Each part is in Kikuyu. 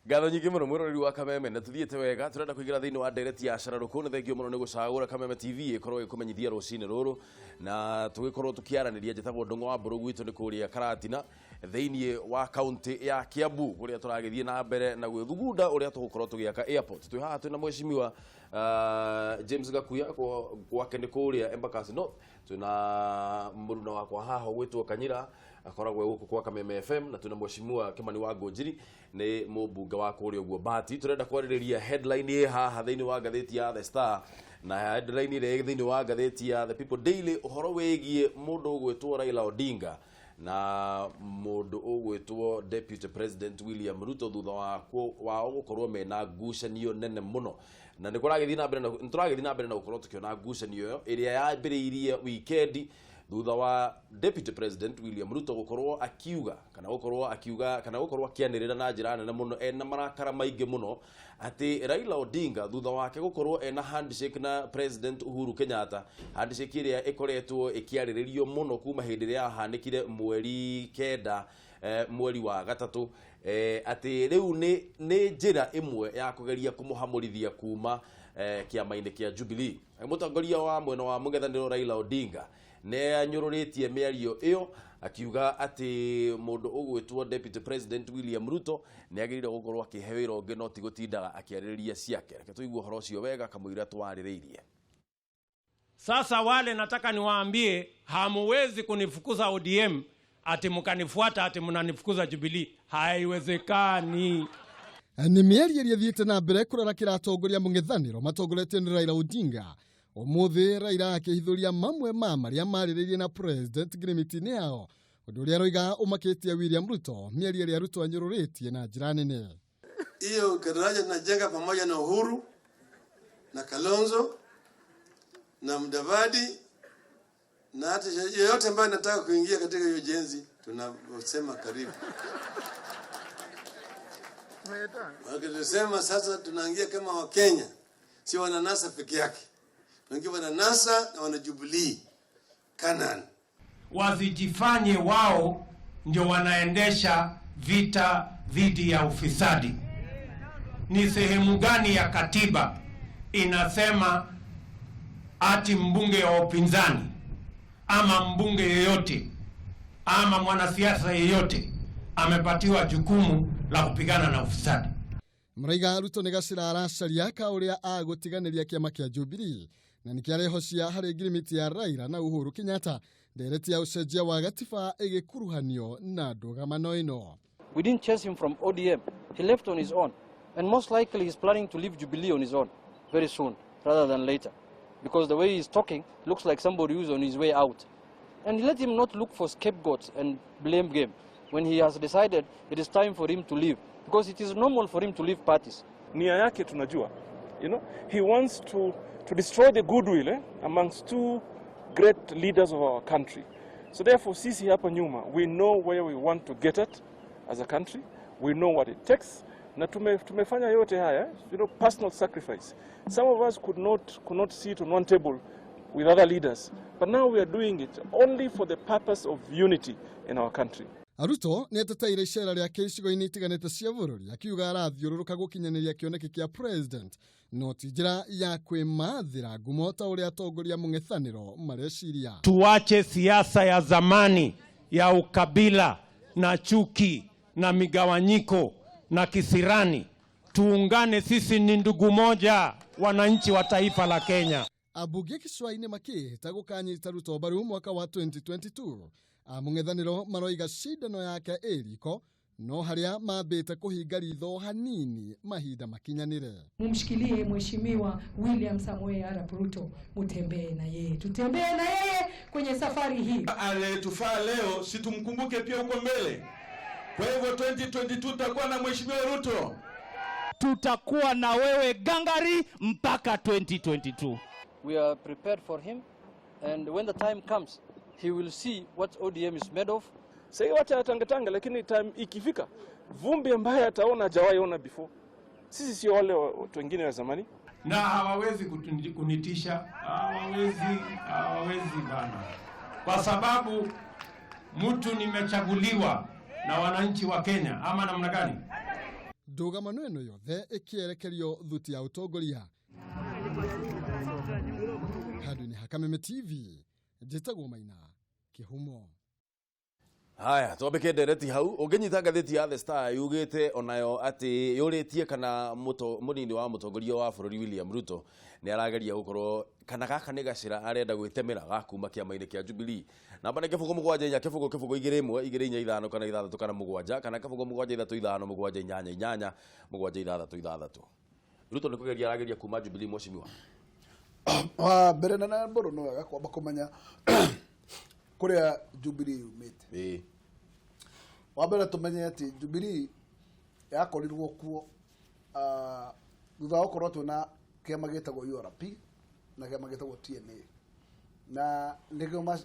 Ngatho nyingĩ mũno, mwĩroreri wa Kameme, na tũthiĩte wega. Tũrenda kũingĩra thĩinĩ wa ndereti ya cararũkũ. Nĩ thengio mũno nĩ gũcagũra Kameme TV ĩkorwo ĩkũmenyithia rũcinĩ rũrũ na tũgĩkorwo tũkĩaranĩria. Njĩtagwo Ndũng'o wa Mbũrũ, gwitũ nĩ kũrĩa Karatina, thĩinĩ wa kaunti ya Kiambu, kũrĩa tũragĩthiĩ na mbere na gwĩthugunda ũrĩa tũgũkorwo tũgĩaka airport. Twĩ haha twĩna mheshimiwa James Gakuya, gwake nĩ kũrĩa Embakasi North. Twĩna mũruna wakwa haha ũgwĩtwo Kanyira, akoragwo e gũkũ kwa Kameme FM, na twĩna mheshimiwa Kimani wa Ngũnjiri, nĩ mũmbunge wa kũrĩa ũguo Mbati. Tũrenda kwarĩrĩria headline ĩ haha thĩinĩ wa ngathĩti ya The Star na headline ĩrĩa ĩ thĩinĩ wa ngathĩti ya The People Daily, ũhoro wĩgiĩ mũndũ ũgwĩtwo Raila Odinga na mũndũ ũgwĩtwo Deputy President William Ruto, thutha wa wao gũkorwo mena ngucanio nene mũno, na nĩ kũragĩthiĩ na mbere na nĩ tũragĩthiĩ na mbere na gũkorwo tũkĩona ngucanio ĩyo ĩrĩa yambĩrĩirie wikendi, thutha wa Deputy President William Ruto gũkorwo akiuga kana gũkorwo akiuga kana gũkorwo akĩanĩrĩra na njĩra nene mũno ena marakara maingĩ mũno atĩ Raila Odinga, thutha wake gũkorwo ena handshake na President Uhuru Kenyatta, handshake ĩrĩa ĩkoretwo ĩkĩarĩrĩrio mũno kuma hĩndĩ ĩrĩa yahanĩkire 9 mweri wa gatatũ, atĩ rĩu nĩ njĩra ĩmwe ya kũgeria kũmũhamũrithia kuma kĩama-inĩ kĩa Jubilee. Mũtongoria wa mwena wa mũng'ethanĩro Raila Odinga nĩ anyũrũrĩtie mĩario ĩyo, akiuga atĩ mũndũ ũgwĩtwo Deputy President William Ruto nĩ agĩrĩire gũkorwo akĩhe wĩra ũngĩ, no ti gũtindaga akĩarĩrĩria ciake. Reke tũigue ũhoro ũcio wega kamũira twarĩrĩirie. Sasa wale nataka niwaambie, hamuwezi kunifukuza ODM ati mkanifuata ati mnanifukuza Jubilee. Haiwezekani. Nĩ mĩario ĩrĩa ĩthiĩte na mbere kũrarakĩra atongoria mũng'ethanĩro matongoretio nĩ Raila Odinga. Ũmũthĩ Raila akĩhithũria mamwe ma marĩa marĩrĩirie na President ngirimiti-inĩ yao, ũndũ ũrĩa aroiga ũmakĩtie William Ruto, mĩario ĩrĩa Ruto anyũrũrĩtie na njĩra nene. Hiyo daraja tunajenga pamoja na Uhuru na Kalonzo na Mudavadi na hata yeyote ambaye anataka kuingia katika hiyo ujenzi, tunasema karibu. Wakisema sasa tunaingia kama Wakenya, si wananasa peke yake, tunaingia wananasa na wana Jubilee Canaan. Wasijifanye wao ndio wanaendesha vita dhidi ya ufisadi. Ni sehemu gani ya katiba inasema ati mbunge wa upinzani ama mbunge yeyote ama mwanasiasa yeyote amepatiwa jukumu la kupigana na ufisadi? Maraiga Ruto nĩ gacĩra aracaria ka ũrĩa agũtiganĩria kĩama kĩa Jubilee, na nĩkĩo arehocia harĩ ngirimiti ya Raila na Uhuru Kenyatta, ndereti ya ũcenjia wa gatiba ĩgĩkuruhanio na ndũgamano ĩno. We didn't chase him from ODM. He left on his own. And most likely he's planning to leave Jubilee on his own very soon rather than later. Because the way he's talking looks like somebody who's on his way out. And let him not look for scapegoats and blame game when he has decided it is time for him to leave. Because it is normal for him to leave parties. Nia yake tunajua. He wants to destroy the goodwill amongst two great leaders of our country. So therefore, sisi hapa nyuma, we know where we want to get at as a country. We know what it takes. Na tumefanya yote haya, personal sacrifice. Some of us could not sit on one table with other leaders. But now we are doing it only for the purpose of unity in our country. Ruto nĩ ateteire icera rĩake icigo-inĩ itiganĩte cia bũrũri, akiuga arathiũrũrũka gũkinyanĩria kĩoneki kĩa President, no ti njĩra ya kwĩmathĩra ngumo ta ũrĩa atongoria mũng'ethanĩro mareciria. Tuache siasa ya zamani ya ukabila na chuki na migawanyiko na kisirani. Tuungane, sisi ni ndugu moja, wananchi wa taifa la Kenya. Ambunge gĩcũa-inĩ makĩhĩta gũkanyita Ruto mbaru mwaka wa 2022. Amũng'ethanĩro maroiga cindano yake ĩ riko, no harĩa mambĩte kũhinga ritho hanini mahinda makinyanĩre. Mumshikilie Mheshimiwa William Samoei Arap Ruto, mutembee na yeye, tutembee na yeye kwenye safari hii. Aliyetufaa leo si tumkumbuke pia huko mbele. Kwa hivyo 2022 tutakuwa na Mheshimiwa Ruto. Tutakuwa na wewe gangari mpaka 2022. We are prepared for him. And when the time comes, he will see what ODM is made of. Sasa wacha atangatanga, lakini time ikifika, vumbi ambaye ataona hajawahi ona before. Sisi sio wale watu wengine wa zamani. Na hawawezi kunitisha, hawawezi, hawawezi bana, kwa sababu mtu nimechaguliwa na wananchi wa Kenya, ama namna gani? Ndũgamano ĩno yothe ĩkĩerekerio thuti ya ũtongoria. Handũ-inĩ ha Kameme TV, njĩtagwo Maina Kĩhumo. Haya, twambĩke ndereti hau. Ũngĩnyita ngathĩti ya The Star yugĩte onayo atĩ yũrĩtie kana mũnini wa mũtongoria wa bũrũri William Ruto nĩ arageria gũkorwo kana gaka nĩ gacĩra arenda gwĩtemera ga kuma kĩama-inĩ kĩa Jubilee. Namba nĩ 0 7 4 0 0 2 1 2 4 5 kana 6 kana 7 kana 0 7 3 5 7 8 8 7 6 6. Ruto nĩ kũgeria arageria kuma Jubilee, mheshimiwa. Wa mbere na mbũrũ no wega kwamba kũmenya kũrĩa Jubilee yumĩte. Wa mbere tũmenye atĩ Jubilee yakorirwo kuo thutha wa gũkorwo twĩna kĩama gĩtagwo URP na kĩama gĩtagwo TNA, na nĩkĩo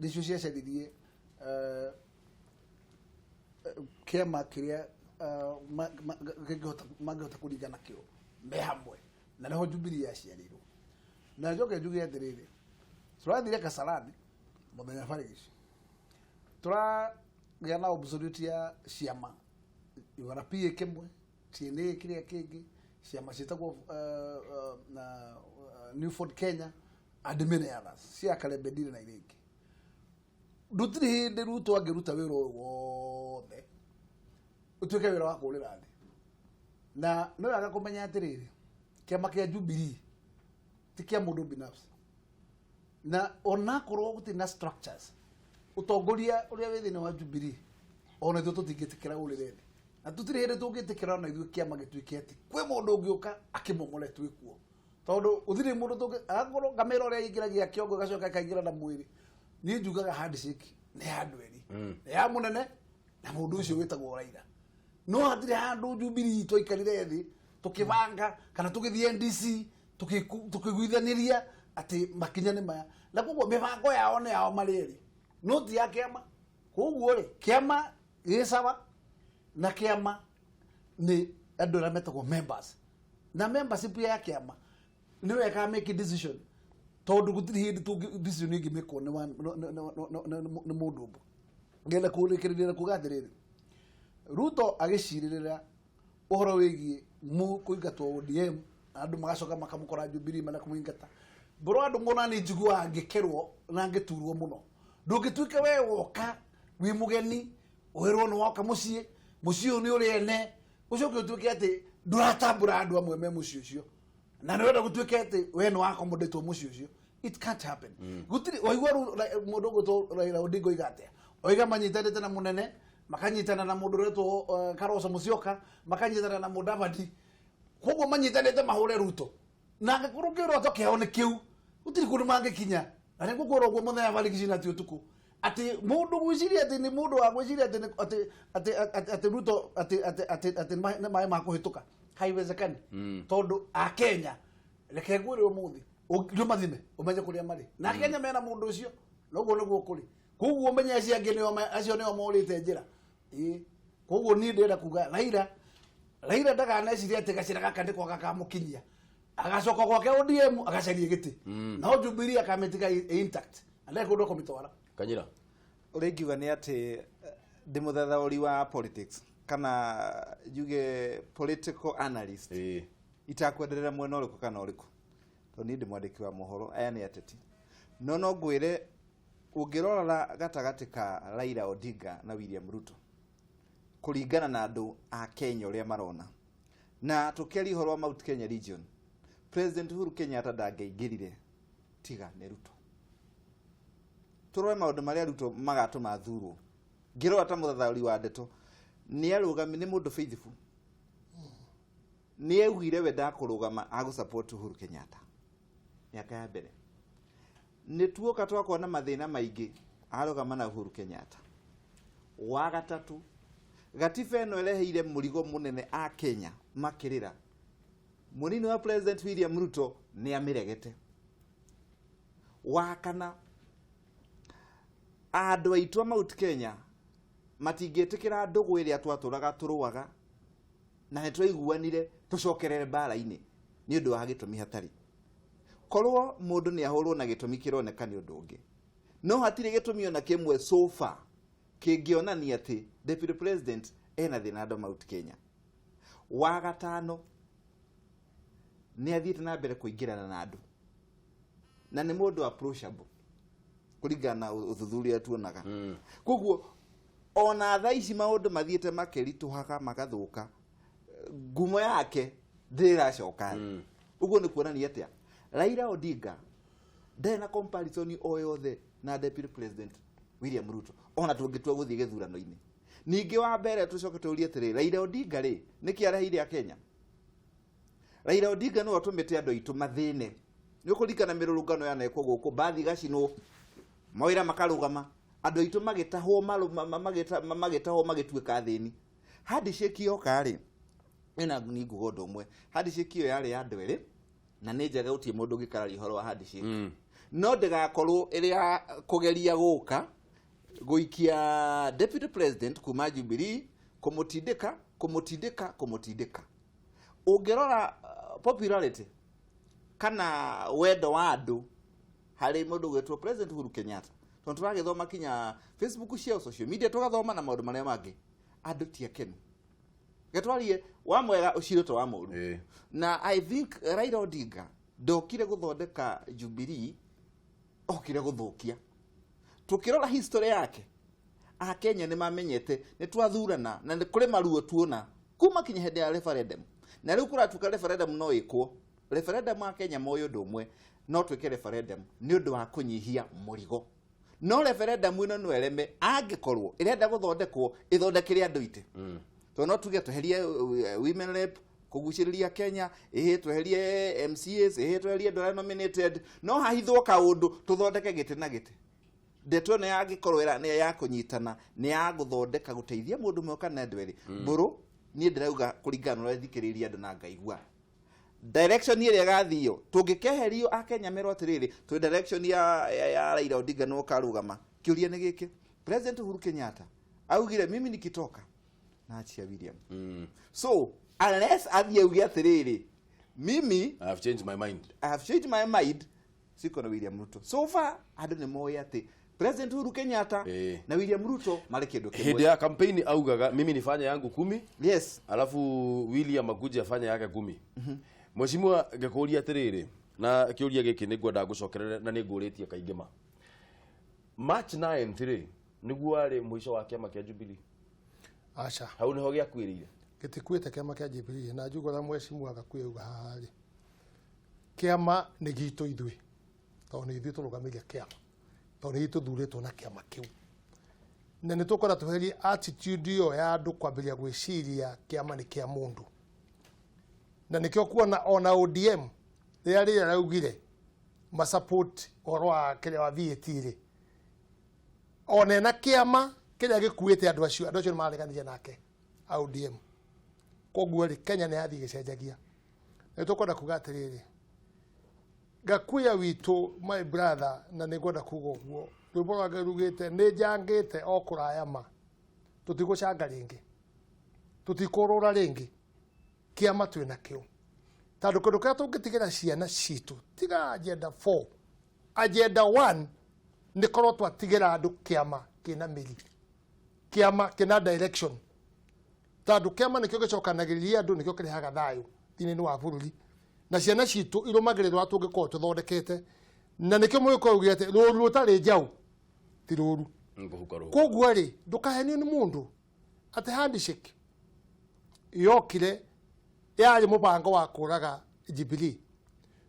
nĩcio ciacaririe kĩama kĩrĩa mangĩhota kũringana kĩo me hamwe, na nĩho Jubilee yaciarirwo. Na njoke njuge atĩrĩrĩ, tũrathire Kasarani mũthenya barigici, tũragĩa na absolute ya ciama URP kĩmwe, TNA kĩrĩa kĩngĩ, ciama ciĩtagwo na New Ford Kenya and many others cia Karembendire na iria ingĩ. Ndũtirĩ hĩndĩ Ruto angĩruta wĩra ũyũ wothe ũtuĩke wĩra wa kũrĩra thĩ. Na nĩ wega kũmenya atĩrĩrĩ, kĩama kĩa Jubilee ti kĩa mũndũ binafsi, na onakorwo gũtirĩ na structures, ũtongoria ũrĩa wĩ thĩinĩ wa Jubilee ona ithuĩ tũtingĩtĩkĩra ũrĩre thĩ, na tũtirĩ hĩndĩ tũngĩtĩkĩra ona ithuĩ kĩama gĩtuĩke atĩ kwĩ mũndũ ũngĩũka akĩmomore twĩ kuo, tondũ gũtirĩ mũndũ tũngĩ akorwo ngamĩra ũrĩa ĩingĩragia kĩongo ĩgacoka ĩkaingĩra na mwĩrĩ. Niĩ njugaga handshake nĩ ya andũ erĩ, nĩ ya mũnene na mũndũ ũcio wĩtagwo Raila. No hatirĩ handũ Jubilee twaikarire thĩ tũkĩbanga kana tũgĩthiĩ NDC tũkĩiguithanĩria atĩ makinya nĩ maya, na koguo mĩbango yao nĩ yao marĩ erĩ, no ti ya kĩama. Koguo rĩ, kĩama gĩ sawa, na kĩama nĩ andũ arĩa metagwo members, na membership ya kĩama nĩ weka make decision, tondũ gũtirĩ hĩndĩ decision ĩngĩmĩkwo nĩ mũndũ ũmwe. Ngenda kũrĩkĩrĩria na kuga atĩrĩrĩ, Ruto agĩcirĩrĩra ũhoro wĩgiĩ mu kũingatwo ODM, andũ magacoka makamũkora Jubilee mana kũmũingata mbũrũ, andũ ngona nĩ njiguaga ngĩkerwo na ngĩturwo mũno. Ndũngĩtuĩke we woka wĩ mũgeni, wĩrwo nĩ woka mũciĩ, mũciĩ ũyũ nĩ ũrĩ ene, ũcoke ũtuĩke atĩ ndũratambũra andũ amwe me mũciĩ ũcio, na nĩ ũrenda gũtuĩke atĩ we nĩ wakomodĩtwo mũciĩ ũcio. It can't happen. Gũtirĩ waigua mũndũ ũgwĩtwo Raila Odinga oiga atĩa? Oiga manyitanĩte na mũnene, makanyitana na mũndũ ũretwo Kalonzo Musyoka, makanyitana na Mudavadi, koguo manyitanĩte mahũre Ruto, na angĩkorwo kĩroto kĩao nĩ kĩu, gũtirĩ kũndũ mangĩkinya. Na nĩ ngũkwĩra ũguo mũthenya barigici na ti ũtukũ, atĩ mũndũ gwĩciria atĩ nĩ mũndũ wa gwĩciria atĩ atĩ atĩ atĩ atĩ Ruto atĩ atĩ atĩ atĩ nĩ maĩ ma kũhĩtũka, haiwezekani. Tondũ akenya, reke ngwĩre ũmũthĩ, ndũmathime ũmenye kũrĩa marĩ, na Kenya mena mũndũ ũcio, na ũguo nĩguo kũrĩ. Koguo ũmenye acio angĩ nĩo acio nĩo morĩte njĩra. Ĩĩ, koguo niĩ ndĩrenda kuga Raila ndakanecirie atĩ gacĩra gaka nĩko gakamũkinyia, agacoka gwake ODM agacarie gĩtĩ, no Jubilee akamĩtiga intact na ndarĩ kũndũ ekũmĩtwara. Kanyira. Ũrĩa ingiuga nĩ atĩ ndĩ mũthathaũri wa politics kana njuge political analyst, itakwenderera mwena ũrĩkũ kana ũrĩkũ, tondũ niĩ ndĩ mwandĩki wa mohoro, aya nĩ ateti. No ngwĩre, ũngĩrora gatagatĩ ka Raila Odinga na William Ruto, kũringana na andũ a Kenya ũrĩa marona, na tũkĩaria ũhoro wa Mount Kenya region, President Uhuru Kenyatta ndangĩaingĩrire tiga nĩ Ruto. Tũrore maũndũ marĩa Ruto magatũma athurwo. Ngĩrora ta mũthathaũri wa ndeto, nĩ arũgami, nĩ mũndũ faithful, nĩ augire we ndakũrũgama, agũ support Uhuru Kenyatta mĩaka ya mbere. Nĩ tuoka twakona mathĩna maingĩ, arũgama na Uhuru Kenyatta. Wa gatatũ, gatiba ĩno ĩreheire mũrigo mũnene a Kenya makĩrĩra, mũnini wa President William Ruto nĩ amĩregete. Wa kana, andũ aitũ a Mount Kenya matingĩtĩkĩra ndũgũ ĩrĩa twatũraga tũrũaga na nĩ twaiguanire tũcokerere mbara-inĩ nĩ ũndũ wa gĩtũmi hatarĩ. Korwo mũndũ nĩ ahũrwo na gĩtũmi kĩroneka nĩ ũndũ ũngĩ, no hatirĩ gĩtũmi ona kĩmwe so far kĩngĩonania atĩ deputy president ena thĩna andũ a Mount Kenya. Wa gatano, nĩ athiĩte na mbere kũingĩrana na andũ na nĩ mũndũ approachable kũringana na ũthuthuria tuonaga. Koguo ona thaa ici maũndũ mathiĩte makĩritũhaga magathũka, ngumo yake ndĩracoka thĩ. Ũguo nĩ kuonania atĩa? Raila Odinga ndarĩ na comparison o yothe na Deputy President William Ruto, ona tũngĩtua gũthiĩ gĩthurano-inĩ. Ningĩ wa mbere tũcoke tũrie atĩrĩrĩ, Raila Odinga rĩ, nĩkĩ areheire a Kenya? Raila Odinga nĩwe ũtũmĩte andũ aitũ mathĩne. Nĩ ũkũririkana mĩrũrũngano yanekwo gũkũ, mbathi igacinwo, mawĩra makarũgama, andũ aitũ magĩtahwo, magĩtahwo magĩtuĩka athĩni. Handshake yoka rĩ, ĩna nĩ nguga ũndũ ũmwe, handshake ĩyo yarĩ ya andũ erĩ na nĩ njega, gũtirĩ mũndũ ũngĩkararia ũhoro wa handshake, no ndĩgakorwo ĩrĩ ya kũgeria gũka gũikia Deputy President kuma Jubilee, kũmũtindĩka kũmũtindĩka kũmũtindĩka. Ũngĩrora popularity kana wendo wa andũ harĩ mũndũ gwĩtwo President Uhuru Kenyatta, tondũ tũragĩthoma kinya Facebook ciao, social media, tũgathoma na maũndũ marĩa mangĩ, andũ ti akenu. Getwarie wa mwega ũcirwo to wa mũru. Na I think Raila Odinga ndokire gũthondeka Jubilee, okire gũthũkia. Tũkĩrora history yake, Akenya nĩ mamenyete nĩ twathurana na nĩ kũrĩ maruo tuona kuma kinya hĩndĩ ya referendum, na rĩu kũratuĩka referendum no ĩkwo referendum. Akenya moĩ ũndũ ũmwe, no twĩke referendum nĩ ũndũ wa kũnyihia mũrigo, no referendum ĩno no ĩreme angĩkorwo ĩrenda gũthondekwo ĩthondekere andũ itĩ, tondũ no tuge tweherie women rep kũgucĩrĩria Kenya, ĩhĩ tweherie MCAs, ĩhĩ tweherie andũ arĩa nominated, no hahithwo kaũndũ tũthondeke gĩtĩ na gĩtĩ. Ndeto ĩno yangĩkorwo nĩ ya kũnyitana, nĩ ya gũthondeka gũteithia mũndũ ũmwe kana andũ erĩ. Mbũrũ niĩ ndĩrauga kũringana na ũrĩa thikĩrĩirie andũ na ngaigua direction ĩrĩa ĩgathio, tũngĩkeherio Akenya merwo atĩrĩrĩ, twĩ direction ya Raila Odinga nĩwe ũkarũgama. Kĩũria nĩ gĩkĩ, President Uhuru Kenyatta augire, "Mimi nikitoka naachia William." So unless athiĩ auge atĩrĩrĩ, "Mimi I have changed my mind." I have changed my mind, siko na William Ruto. So far andũ nĩ moĩ atĩ President Uhuru Kenyatta na William Ruto marĩ kĩndũ Hĩndĩ kĩmwe. Ya kampeni augaga, "Mimi nifanye yangu 10, alafu William akuje afanye yake 10." Mheshimiwa, ngĩkũria atĩrĩrĩ, na kĩũria gĩkĩ nĩ ngwenda ngũcokerere na nĩ ngũrĩtie kaingĩ ma, March 9th rĩ, nĩguo warĩ mũico wa kĩama kĩa Jubilee? Aca. Hau nĩho gĩakuĩrĩire? Gĩtikuĩte kĩama kĩa Jubilee, na njuga ũrĩa mheshimiwa Gakuĩ auga haha rĩ, kĩama nĩ gitũ ithuĩ, tondũ nĩ ithuĩ tũrũgamĩire kĩama, tondũ nĩ ithuĩ tũthurĩtwo na kĩama kĩu, na nĩ tũkwenda tweherie attitude ĩyo ya andũ kwambĩrĩria gwĩciria kĩama nĩ kĩa mũndũ. Na nĩkĩo kuona ona ODM rĩrĩa raugire masupport ũhoro wa kĩrĩa wa VAT rĩ, ona ena kĩama kĩrĩa gĩkuĩte andũ acio, andũ acio nĩ mareganire nake a ODM. Koguo rĩ, Kenya nĩ yathiĩ ĩgĩcenjagia. Nĩ tũkwenda kuga atĩrĩrĩ, Gakuya witũ, my brother, na nĩ ngwenda kuga ũguo, rwĩmbo rwake rugĩte nĩ njangĩte o kũraya ma, tũtigũcanga rĩngĩ, tũtikũrũra rĩngĩ, kĩama twĩ nakĩo, tondũ kĩndũ kĩrĩa tũngĩtigĩra ciana citũ tiga agenda 4, agenda 1 nĩ korwo twatigĩra andũ kĩama kĩna mĩri, kĩama kĩna direction, tondũ kĩama nĩkĩo gĩcokanagĩrĩria andũ, nĩkĩo kĩrehaga thayũ thĩinĩ wa bũrũri, na ciana citũ irũmagĩrĩrwo ũrĩa tũngĩkorwo tũthondekete. Na nĩkĩo mũgĩkorwo ugire atĩ rũru rũtarĩ njaũ ti rũru. Ngũhuka rũhuka. Koguo rĩ, ndũkahenio nĩ mũndũ atĩ handshake yokire yarĩ mũbango wa kũraga Jubilee.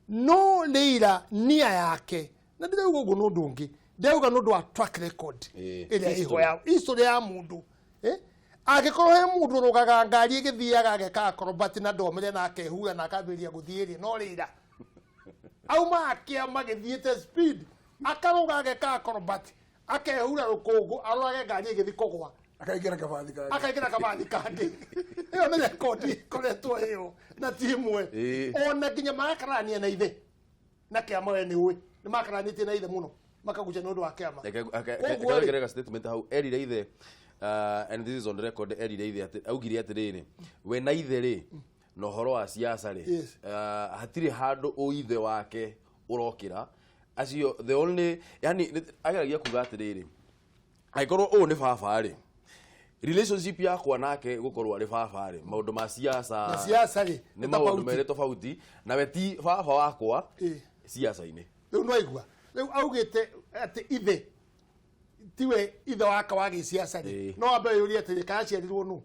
No Raila nia yake, na ndĩrauga ũguo nĩ ũndũ ũngĩ, ndĩrauga nĩ ũndũ wa track record ĩrĩa ĩho ya history ya mũndũ, eh? Angĩkorwo he mũndũ ũrũgaga ngari ĩgĩthiaga ageka akorobati na ndomere na akehura na akambĩrĩria gũthiĩ rĩ, no Raila auma kĩama gĩthiĩte speed, akarũga ageka akorobati, akehura rũkũngũ, arorage ngari ĩgĩthiĩ kũgwa, akaingĩra kabathi kangĩ. Akaingĩra kabathi kangĩ. Ĩyo nĩ rekondi ĩkoretwo ĩyo na ti ĩmwe. Ona nginya magakarania na ithe na kĩama, we nĩ ũĩ nĩ makaranĩtie na ithe mũno, makagucia nĩ ũndũ wa kĩama. Koguo rĩ- Reke statement hau erire ithe, and this is on record, erire ithe atĩ augire atĩrĩrĩ, we na ithe rĩ, na ũhoro wa siasa rĩ, hatirĩ handũ ũithe wake ũrokĩra acio. The only, yani ageragia kuga atĩrĩrĩ, angĩkorwo ũũ nĩ baba rĩ, Relationship yakwa nake gukorwo arĩ baba rĩ, maũndũ ma siasa Na siasa rĩ, nĩ nĩ maũndũ tofauti. merĩ tofauti, nawe ti baba wakwa siasa-inĩ. Rĩu nĩwaigua rĩu augĩte atĩ ithe tiwe ithe wake wa gĩciaca rĩ, no ambe yũrie atĩrĩ, kana aciarirwo nũ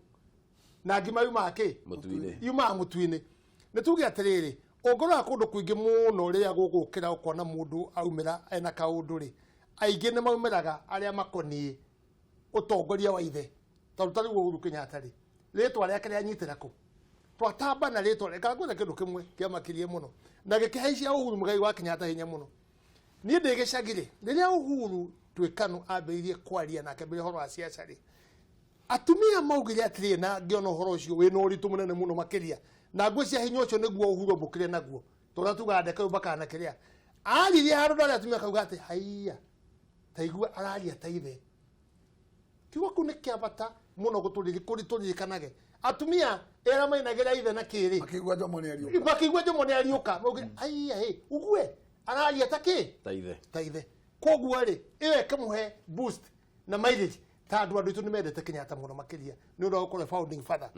na ngima yumaga kĩ? Mũtu-inĩ. Yumaga mũtu-inĩ. Nĩ tuge atĩrĩrĩ, ũngĩrora kũndũ kũingĩ mũno rĩrĩa gũgũkĩra ũkona mũndũ aumĩra ena kaũndũ rĩ, aingĩ nĩ maumĩraga arĩa makoniĩ ũtongoria wa ithe. Tondũ ta rĩu Uhuru Kenyatta rĩ, rĩtwa rĩake rĩanyitĩra kũ twatamba na rĩtwa rĩake. Ngwĩra kĩndũ kĩmwe kĩamakirie mũno na gĩkĩhaicia Uhuru Muigai wa Kenyatta hinya mũno. Niĩ ndĩ gĩcagi rĩ, rĩrĩa Uhuru twĩ KANU ambĩrĩirie kwaria na akĩambĩrĩria ũhoro wa siasa rĩ, atumia maugire atĩrĩ, na ngĩona ũhoro ũcio wĩna ũritũ mũnene mũno makĩria, na ngwĩcia hinya ũcio nĩguo Uhuru ambũkire naguo, tondũ tugaga ndeke bakana kĩrĩa aririe handũ ndarĩa atumia kauga atĩ haiya, taigua araria ta ithe. Kiugo kĩu nĩ kĩa bata mũno tũririkanage atumia era mainagĩra ithe na kĩrĩ makĩigua Jomo nĩ ariũka, makĩigua Jomo nĩ ariũka, maugire aiya, hĩ ugue araria ta kĩ? Ta ithe. Ta ithe. Koguo rĩ, ĩyo ĩkĩmũhe boost na mileage, tondũ andũ aitũ nĩ mendete Kenyatta mũno makĩria nĩ ũndũ wa gũkorwo founding father.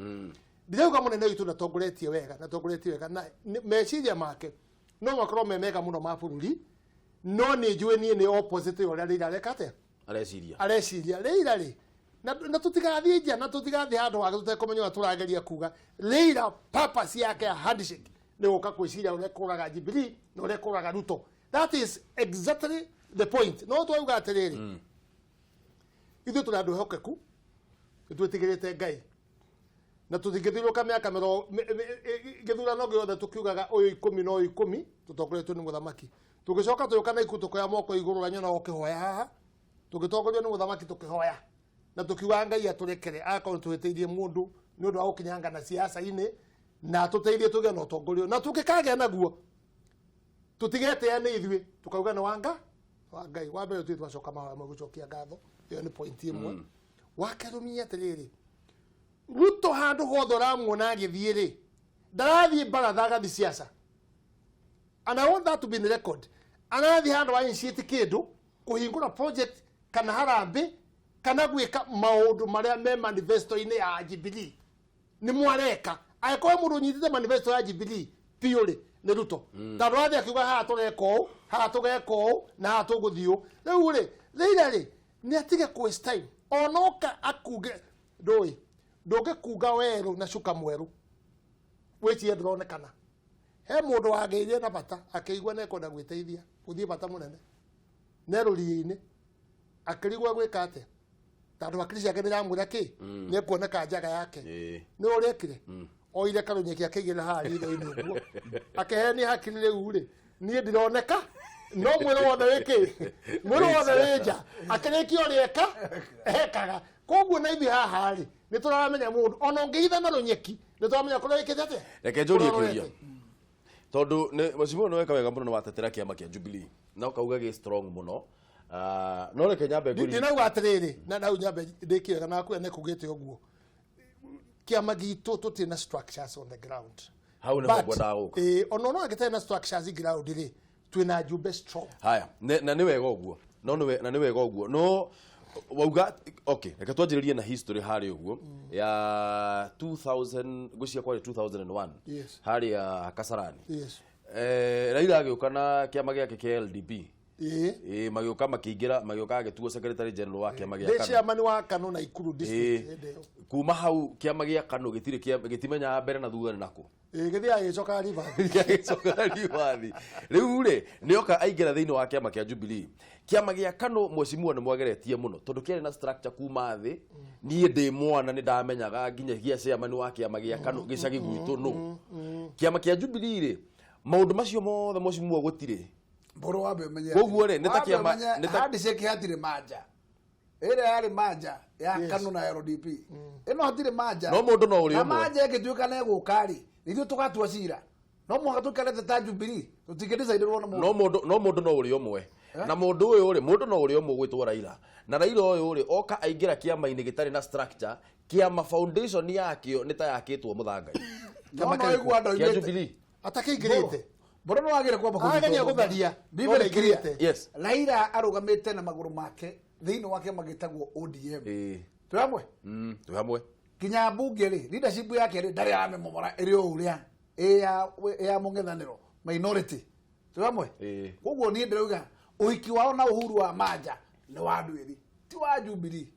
Ndirauga mũnene witũ ndatongoretie wega, ndatongoretie wega, na meciria make no makorwo me mega mũno ma bũrũri, no nĩ njũĩ niĩ nĩ opposite ya ũrĩa Raila areka atĩa, areciria. Areciria Raila rĩ, na tũtigathiĩ nja na tũtigathiĩ handũ hangĩ tũtekũmenya ũrĩa tũrageria kuga. Raila purpose yake ya handshake nĩ gũka kwĩciria ũrĩa kũraga Jubilee na ũrĩa kũraga Ruto. That is exactly the point. No twauga atĩrĩrĩ, ithuĩ tũrĩ andũ ehokeku, nĩ twĩtigĩrĩte Ngai na tũtingĩthiũrũrũka mĩaka gĩthurano gĩothe tũkiugaga ũyũ 10 na ũyũ 10, tũtongoretio nĩ mũthamaki. Tũgĩcoka tũgĩũka na ikuũ tũkoya moko igũrũ ũrĩa nyonaga ũkĩhoya haha, tũgĩtongorio nĩ mũthamaki, tũkĩhoya na tũkiuga Ngai atũrekere akorwo tũhĩtĩirie mũndũ nĩ ũndũ wa gũkinyanga na siasa-inĩ, na atũteithie tũgĩe na ũtongoria, na tũngĩkagĩa naguo tũtigetĩa nĩ ithuĩ, tũkauga nĩ wanga wa Ngai. Wa mbere tũthiĩ twacoka mahoya ma gũcokia ngatho, ĩyo nĩ point ĩmwe. Wa kerĩ, ũmenye atĩrĩrĩ, Ruto handũ hothe ũramuona agĩthiĩ rĩ, ndarathiĩ baratha agathiĩ siasa, and I want that to be in the record. Arathiĩ handũ wa initiate kĩndũ, kũhingũra project kana harambĩ kana gwĩka maũndũ marĩa me manifesto-inĩ ya Jubilee nĩ mwareka. Angĩkorwo mũndũ ũnyitĩte manifesto ya Jubilee biũ rĩ, nĩ Ruto, tondũ athiĩ akiuga haha tũreka ũũ, haha tũgeka ũũ, na haha tũgũthiĩ ũũ. Rĩu rĩ, Raila rĩ, nĩ atige kũ waste time onoka akunge. Ndũĩ ndũngĩkunga werũ na cuka mwerũ wĩcirie ndũronekana. He mũndũ wagĩire na bata akĩigua nĩekwenda gwĩteithia gũthiĩ bata mũnene nerũriĩ-inĩ, akĩrigwo gwĩka atĩa tondũ hakiri ciake nĩramwĩra kĩ nĩekuoneka njaga yake. Nĩ ũrĩa ekire, oire karũnyeki akĩigĩrĩra haha ritho-inĩ ũguo, akĩhenia hakiri. Rĩu rĩ, niĩ ndironeka no mwĩrĩ wothe wĩ kĩ, mwĩrĩ wothe wĩ nja. Akĩrĩkia ũrĩa eka ekaga. Koguo na ithuĩ haha rĩ, nĩ tũramenya mũndũ ona ũngĩitha na rũnyeki, nĩ tũramenya kũrĩa wĩkĩte atĩa. Reke njũrie Kũrĩa kĩũria, ũrorete. tondũ nĩ mheshimiwa nĩ weka wega mũno nĩ watetera kĩama kĩa Jubilee na ũkauga gĩ strong mũno. Ah, no reke nyambe ngũrie. Ndinauga atĩrĩrĩ, na nau nyambe ndĩkie wega na nakuya nĩkugĩte ũguo, kĩama gitũ tũtirĩ na structures on the ground. Hau nĩho But, ngwendaga gũka. Ona no angĩtarĩ na structures ground rĩ, twĩna njumbe strong. Haya, na nĩ wega ũguo, no na nĩ wega ũguo, no wauga okay, reke twanjĩrĩrie na history harĩa ũguo ya 2000, ngwĩciria kwarĩ 2001, harĩa Kasarani. Raila agĩũka na kĩama gĩake kĩa LDP. Magĩũka makĩingĩra, magĩũka agĩtuo secretary general wa kĩama gĩa Ndĩ KANU. Chairman wa KANU na Ikuru district hĩndĩ ĩyo. Kuma hau kĩama gĩa KANU gĩtirĩ gĩtimenyaga mbere na thutha nĩ nakũ. Gĩthiaga gĩcokaga ribathi. Gĩcokaga ribathi. Rĩu rĩ, nĩoka aingĩra thĩinĩ wa kĩama kĩa Jubilee. Kĩama gĩa KANU, mheshimiwa, nĩ mwageretie mũno tondũ kĩarĩ na structure kuma thĩ. Niĩ ndĩ mwana nĩ ndamenyaga nginyagia chairman wa kĩama gĩa KANU gĩcagi gwitũ. Nũ kĩama kĩa Jubilee rĩ, maũndũ macio mothe, mheshimiwa, gũtirĩ. Mbũrũ, wambe ũmenye. Koguo rĩ, nĩ ta Wambe ũmenye handshake hatirĩ manja ĩrĩa yarĩ manja ya KANU na LDP. Ĩno hatirĩ manja. No mũndũ no ũrĩa Na ũmwe. manja ĩngĩtuĩka nĩ ĩgũka rĩ, ithuĩ tũgatua cira no mũhaka tũikarĩte ta Jubilee, tũtingĩdecidĩrwo nĩ mũndũ. No mũndũ no ũrĩa ũmwe, na mũndũ ũyũ rĩ, mũndũ no ũrĩa ũmwe gwĩtwo Raila. Na Raila ũyũ rĩ, oka aingĩra kĩama-inĩ gĩtarĩ na structure. Kĩama foundation yakĩo nĩ ta yakĩtwo mũthanga-inĩ. No no igua andũ Kĩa aumĩte. Jubilee. Atakĩingĩrĩte. Mbũrũ no wagĩrĩire kwamba Arageria kũnyitwo. gũtharia, Be no very clear. ndaingĩrĩte. Raila arũgamĩte na magũrũ make thĩinĩ wa kĩama gĩtagwo ODM. Twĩ hamwe? Twĩ hamwe. Nginya mbunge rĩ, leadership yake rĩ, ndarĩ aramĩmomora ĩrĩ o ũrĩa ĩ ya mũng'ethanĩro minority. Twĩ hamwe? Koguo niĩ ndĩrauga ũhiki wao na Uhuru wa Manja nĩ wa nduĩri, ti wa Jubilee.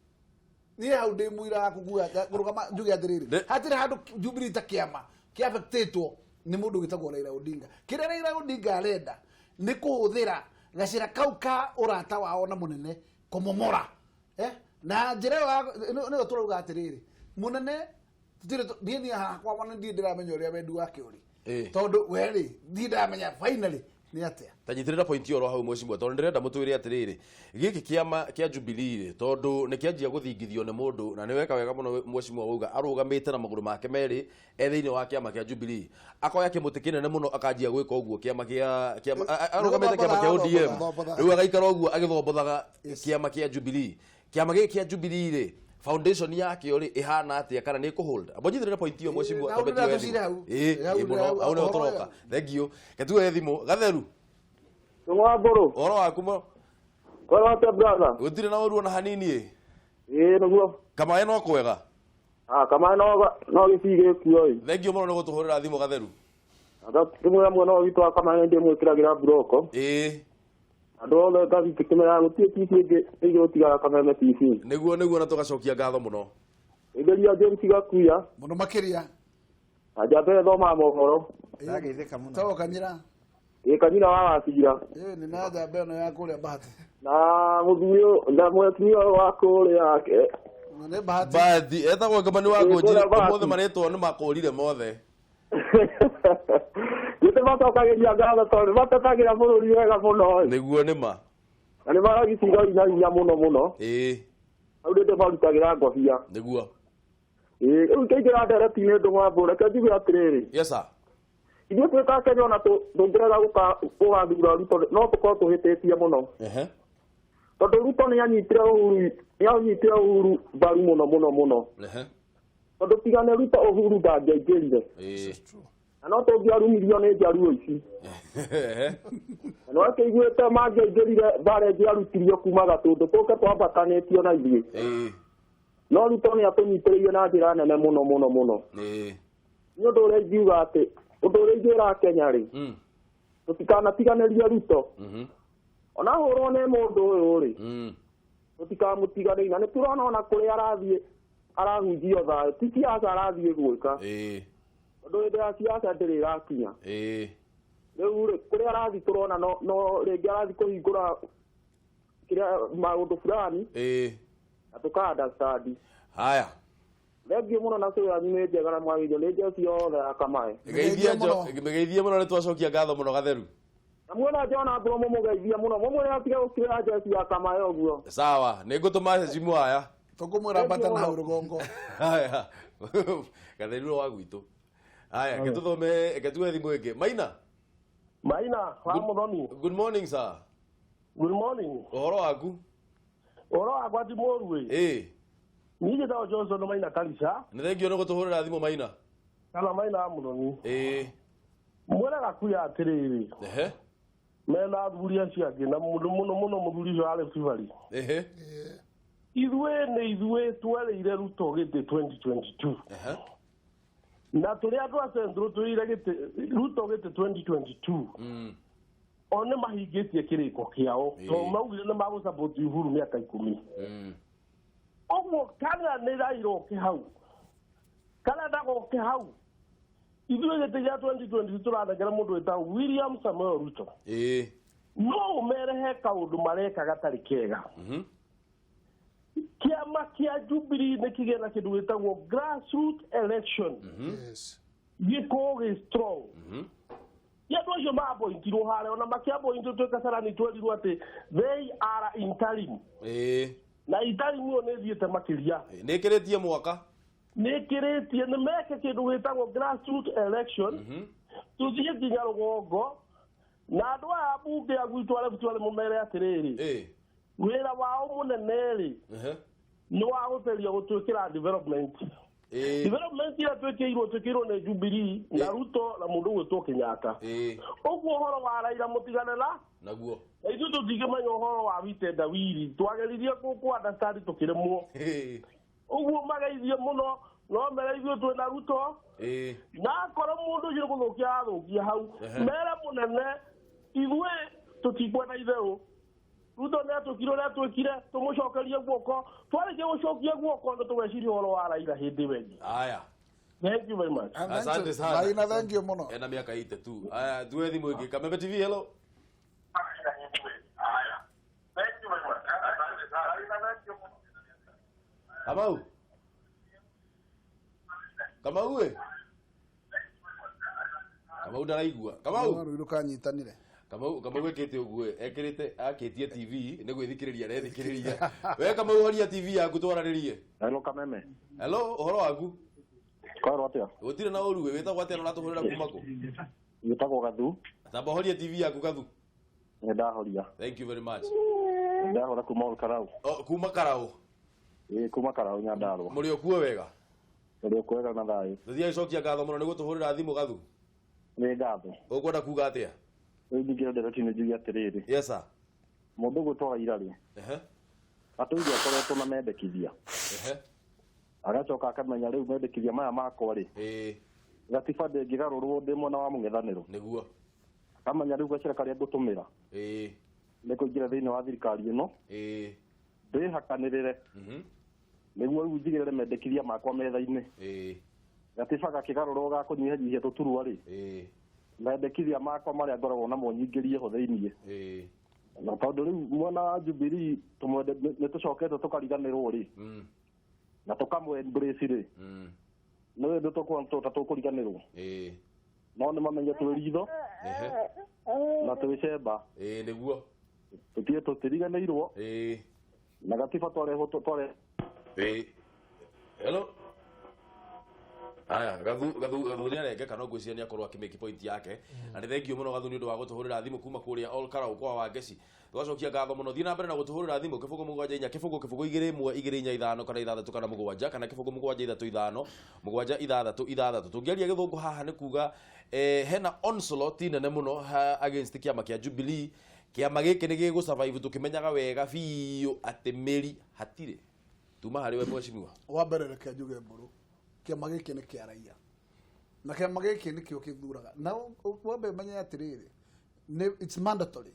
Niĩ hau ndĩ mũira wa kuga kũrũgama njuge atĩrĩrĩ, hatirĩ handũ Jubilee ta kĩama kĩafectĩtwo nĩ mũndũ wĩtagwo Raila Odinga. Kĩrĩa Raila Odinga arenda nĩ kũhũthĩra gacĩra kau ka ũrata wao na mũnene kũmomora. Na njĩra ĩyo nĩyo tũrauga atĩrĩrĩ, mũnene niĩ niĩ hakwa ona ndirĩ ndĩramenya ũrĩa wendi wake ũrĩ. Tondũ we rĩ, ndirĩ ndĩramenya finally nĩ atĩa. Ta nyitĩrĩra point ĩyo oro hau mheshimiwa, tondũ ndĩrenda mũtwĩre atĩrĩrĩ, gĩkĩ kĩama kĩa Jubilee rĩ, tondũ nĩ kĩanjia gũthingithio nĩ mũndũ, na nĩ weka wega mũno mheshimiwa wauga arũgamĩte na magũrũ make merĩ e thĩinĩ wa kĩama kĩa Jubilee, akoya kĩmũtĩ kĩnene mũno akanjia gwĩka ũguo kĩama kĩa kĩama arũgamĩte kĩama kĩa ODM, rĩu agaikara ũguo agĩthombothaga kĩama kĩa Jubilee. Kĩama gĩkĩ kĩa Jubilee rĩ, foundation yakĩo rĩ ĩhana atĩa, kana nĩ ĩkũhold? Amba nyitĩrĩra point ĩyo mheshimiwa, hau twambe tuoe ndĩratũcire thimũ. hau. Ĩĩ, Hau mũno, hau nĩho ũhoro tũroka. ũyũ. Thank you. Ketuoe thimũ. Gatheru. Wa mbũrũ. Ũhoro waku mo? Kwega atĩa brother? Gũtirĩ na ũru ona hanini ĩ. Ĩĩ nĩguo. Kamaĩ no kwega. Ah, kamaĩ no gĩcii gĩkuo ĩ. Thank you mũno nĩ gũtũhũrĩra thimũ Gatheru. Ndĩmwĩra mwena ũyũ witũ wa Kamaĩ ndĩmwĩkĩragĩra mburoko. Ĩĩ. Andũ othe ngathi tũkĩmeraga gũtirĩ TV ĩngĩ ĩgũtigara Kameme TV. Nĩguo nĩguo, na tũgacokia ngatho mũno. Ĩgeria James Gakuya. Mũno makĩria. Na njambe thomaga mohoro. Ndageithĩka mũno. Tagwo Kanyira. Ĩĩ Kanyira wa Wacira. Ĩĩ nĩ na njamba ĩno ya kũrĩa Bahati. Na mũthuri ũyũ na mũtumia ũyũ wa kũrĩa Nĩ Bahati. Bahati etagwo Ngama wa Ĩĩ, Ngũnjiri, kũrĩa Bahati. ũmũthĩ marĩtwa nĩ makũrire mothe. Nĩ macokagĩria ngatho tondũ nĩ matetagĩra bũrũri wega mũno. Nĩguo nĩ ma. Na nĩ maragĩciga hinya hinya mũno mũno. Ĩĩ. Hau nĩ ndĩmarutagĩra ngobia. Nĩguo. Ĩĩ, rĩu ingĩingĩra ndereti-inĩ ndũng'wa reke njuge atĩrĩrĩ. Yes sir. Ithuĩ twĩ ta Kenya ona tũngĩrega gũgathura Ruto no tũkorwo tũhĩtĩtie mũno. Tondũ Ruto nĩ anyitire Uhuru, nĩ anyitire Uhuru mbaru mũno mũno mũno. Tondũ tiga nĩ Ruto Uhuru ndangĩaingĩrire. Na no tũngĩarumirio nĩ njaruo ici. Na no akĩiguĩte mangĩaingĩrire mbara ĩngĩarutirio kuma Gatũndũ tũke twambatanĩtio na ithuĩ. No Ruto nĩ atũnyitĩrĩire na njĩra nene mũno mũno mũno. Nĩ ũndũ ũrĩa ingiuga atĩ ũndũ ũrĩa ingĩra Kenya rĩ, tũtikanatiganĩrie Ruto. Ona ahũrwo nĩ mũndũ ũyũ rĩ, tũtikamũtiganĩrie. Na nĩ tũrona ona kũrĩa arathiĩ arahunjia thayũ, ti siasa arathiĩ gwĩka. Tondũ hĩndĩ ya siasa ndĩrĩ ĩrakinya. Rĩu rĩ, kũrĩa arathiĩ tũrona no rĩngĩ arathiĩ kũhingũra kĩrĩa maũndũ fulani na tũka understand. Haya. Thengiũ mũno na cũĩ yanyu nĩ njega na mwagĩrĩirwo nĩ njeci yothe ya Kamaĩ. Mĩgeithie mũno nĩ twacokia ngatho mũno Gatheru. Na muona Jona Mbũrũ mũmũgeithie mũno, mũmwĩre atige gũkirĩra njeci ya Kamaĩ ũguo. Sawa, nĩ ngũtũma message haya. Tũkũmwĩra mbata na hau rũgongo. Haya. Gatheru wa gwitũ. Haya, ke tũthome, ke tuoe thimũ ĩngĩ. Maina. Maina, wa Mũthoni. Good morning sir. Good morning. Ũhoro waku? Ũhoro wakwa ti mũru ĩ. Ĩĩ. Niĩ njĩtagwo Johnson Maina Karisa. Nĩ thengio nĩ gũtũhũrĩra thimũ Maina. Kana Maina wa Mũthoni. Ĩĩ. Mwĩre Gakuya atĩrĩrĩ. Ehe. Mena athuri acio angĩ na mũno mũno mũno mũthuri ũcio wa Rift Valley. Ehe. Ithuĩ nĩ ithuĩ twerĩire Ruto gĩtĩ 2022. Na tũrĩ andũ a Central twĩrĩire gĩtĩ Ruto gĩtĩ 2022. O nĩ mahingĩtie kĩrĩko kĩao tondũ maugire nĩ magũsupport Uhuru mĩaka 10. Ũguo kana nĩ Raila oke hau kana ndagoke hau, ithuĩ gĩtĩ gĩa 2022 tũranengera mũndũ wĩtagwo William Samoei Ruto. No ũmere he kaũndũ mareka gatarĩ kega. Kĩama kĩa Jubilee nĩ kĩgĩe na kĩndũ gĩtagwo grassroots election. Gĩkorwo gĩ strong. Ti andũ acio maappointirwo harĩa, ona makĩappointwo twĩ Kasarani twerirwo atĩ they are interim. Na interim ĩyo nĩ ĩthiĩte makĩria. Nĩ ĩkĩrĩtie mwaka. Nĩ ĩkĩrĩtie, nĩ meke kĩndũ gĩtagwo grassroots election. Tũthiĩ nginya rũgongo na andũ aya ambunge a gwitũ a Rift Valley mũmere atĩrĩrĩ, wĩra wao mũnene rĩ nĩ wa gũtheria gũtwĩkĩra development. Development ĩrĩa twĩkĩirwo nĩ Jubilee na Ruto na mũndũ ũgwĩtwo Kenyatta. Ũguo ũhoro wa Raila mũtigane na naguo. Na ithuĩ tũtingĩmenya ũhoro wa witendawiri, twageririe kũ understand tũkĩremwo. Ũguo mageithie mũno no mere ithuĩ twĩna Ruto. Na akorwo mũndũ ũcio nĩ gũthũkia arathũkia hau, mere mũnene ithuĩ tũtikwenda itherũ. Ruto nĩ atwĩkire ũrĩa atwĩkire, tũmũcokerie guoko. Twarĩkia gũcokia guoko nĩ tũgeciria ũhoro wa Raila hĩndĩ ĩyo ĩngĩ. Aya. Thank you very much. Asante sana. Maina, thank you mũno. Ena mĩaka 82. Aya, tuwe thimũ ĩngĩ. Kameme TV, hello. Kamau. Kamau we. Kamau ndaraigua. Kamau. Rũi rũkanyitanire. Kamau ekĩte ũguo ekĩrĩte akĩtie TV nĩ gwĩthikĩrĩria arethikĩrĩria. We Kamau horia TV yaku twaranĩrie. Hello Kameme. Hello, ũhoro waku? Kwaro atia? Gũtirĩ na ũru we wĩtagwo atĩa na ũratũhũrĩra kuma kũ? Wĩtagwo Gathu. Tamba horia TV yaku Gathu. Nĩ ndahoria. Thank you very much. Ndahora kuma Ol Karau. Oh, kuma Karau. Ĩĩ kuma Karau Nyandarua. Mũrĩ o kuo wega? Tũrĩ o kwega na thayũ. Tũthiĩ gũcokia ngatho mũno nĩ gũtũhũrĩra thimũ Gathu. Nĩ ngatho. Ũkwenda kuga atĩa? Rĩu nyingĩre ndereti-inĩ njuge atĩrĩrĩ. Yes sir. Mũndũ ũgwĩtwo Raila rĩ. Atũire akoretwo na mendekithia. Agacoka akamenya rĩu mendekithia maya makwa rĩ. Gatiba ndĩngĩgarũrwo ndĩ mwena wa mũng'ethanĩro. Nĩguo. Akamenya rĩu gacĩra karĩa ngũtũmĩra. Nĩ kũingĩra thĩinĩ wa thirikari ĩno. Ndĩhakanĩrĩre. Nĩguo rĩu njigĩrĩre mendekithia makwa metha-inĩ. Gatiba gakĩgarũrwo ga kũnyihanyihia tũturwa rĩ. Mendekithia makwa marĩa ngoragwo namo nyingĩrie ho thĩiniĩ. Na tondũ rĩu mwena wa Jubilee tũmwende nĩ tũcokete tũkariganĩrwo rĩ. Na tũkamũ embrace rĩ. Nĩ ũndũ tũkuona ta tũkũriganĩrwo. No nĩ mamenye twĩ ritho. Na twĩ cemba. Nĩguo. Tũtige tũtiriganĩirwo. Na gatiba twarehwo tware. Hello. Aya, Gathu nĩ arengeka no ngwĩciria nĩ akorwo akĩmake point yake. Na nĩ thank you mũno Gathu nĩ ũndũ wa gũtũhũrĩra thimũ kuma kũrĩa Ol Karau kwa Wangeci. Tũgacokia ngatho mũno. Thiĩ na mbere na gũtũhũrĩra thimũ 0 7 4 0 0 2 1 2 4 5 kana 6 kana 7 kana 0 7 3 5 7 6 6. Tũngĩaria gĩthũngũ haha nĩ kuga hena onslaught nene mũno against kĩama kĩa Jubilee. Kĩama gĩkĩ nĩ gĩgũ survive tũkĩmenyaga wega biũ atĩ mĩri hatirĩ. Tuma harĩ we mheshimiwa. Wa mbere reke njuge mbũrũ. Kĩama gĩkĩ nĩ kĩa raia. Na kĩama gĩkĩ nĩkĩo gĩthuraga. Na wambe menye atĩrĩrĩ, it's mandatory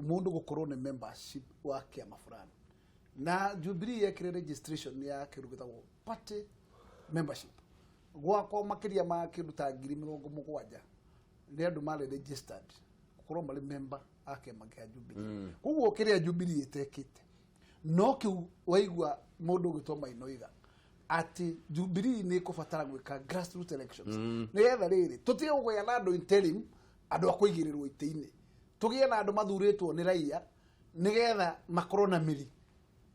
mũndũ gũkorwo nĩ membership wa kĩama fulani. Na Jubilee yekire registration ya kĩndũ gĩtagwo party membership. Gwakwa makĩria ma kĩndũ ta 70,000 nĩ andũ marĩ registered gũkorwo marĩ member a kĩama kĩa Jubilee. Koguo kĩrĩa Jubilee ĩtekĩte no kĩu waigua mũndũ ũgĩtwo Maina oiga atĩ Jubilee nĩ ĩkũbatara gwĩka grassroots elections. Nĩgetha rĩrĩ tũtige kũgĩa na andũ interim, andũ a kũigĩrĩrwo itĩ-inĩ, tũgĩe na andũ mathurĩtwo nĩ raia nĩgetha makorwo na mĩri,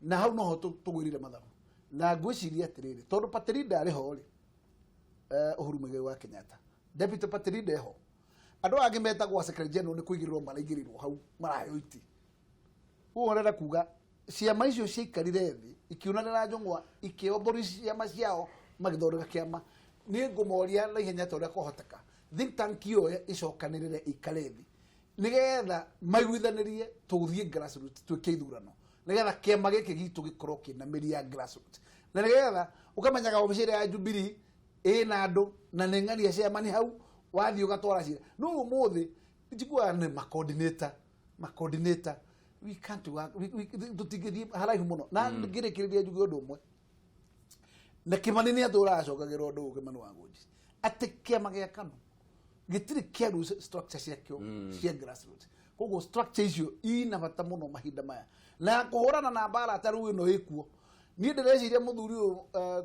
na hau noho tũgwĩrire mathabu. Na ngwĩciria atĩrĩrĩ, tondũ party leader arĩ ho rĩ, Uhuru Muigai wa Kenyatta, deputy party leader eho, andũ angĩ metagwo secretary general nĩ kũigĩrĩrwo maraigĩrĩrwo hau maraheo itĩ. Ũguo ũrenda kuga ciama icio ciaikarire thĩ ikiunanĩra njũng'wa ikĩombori ciama ciao magĩthondeka kĩama. Niĩ ngũmoria na ihenya ta ũrĩa kwahoteka think tank ĩyo ĩcokanĩrĩre ĩikare thĩ nĩgetha maiguithanĩrie tũthiĩ grassroots twĩke ithurano nĩgetha kĩama gĩkĩ gitũ gĩkorwo kĩna mĩri ya grassroots, na nĩgetha ũkamenyaga obici ĩrĩa ya Jubilee ĩna andũ na nĩ ng'ania ciamani hau wathiĩ ũgatwara cira. No ũmũthĩ njiguaga nĩ ma-coordinator we can't work, tũtingĩthiĩ haraihu mũno. Na ngĩrĩkĩrĩria njuge ũndũ ũmwe, na Kĩmani nĩ atũraga acokagĩra ũndũ ũyũ, Kĩmani wa Ngũnji, atĩ kĩama gĩa KANU gĩtirĩ kĩa lose structure ciakĩo cia grassroots. Koguo structure icio ina bata mũno mahinda maya na kũhũrana na mbara ta rĩu ĩno ĩkuo. Niĩ ndĩreciria mũthuri ũyũ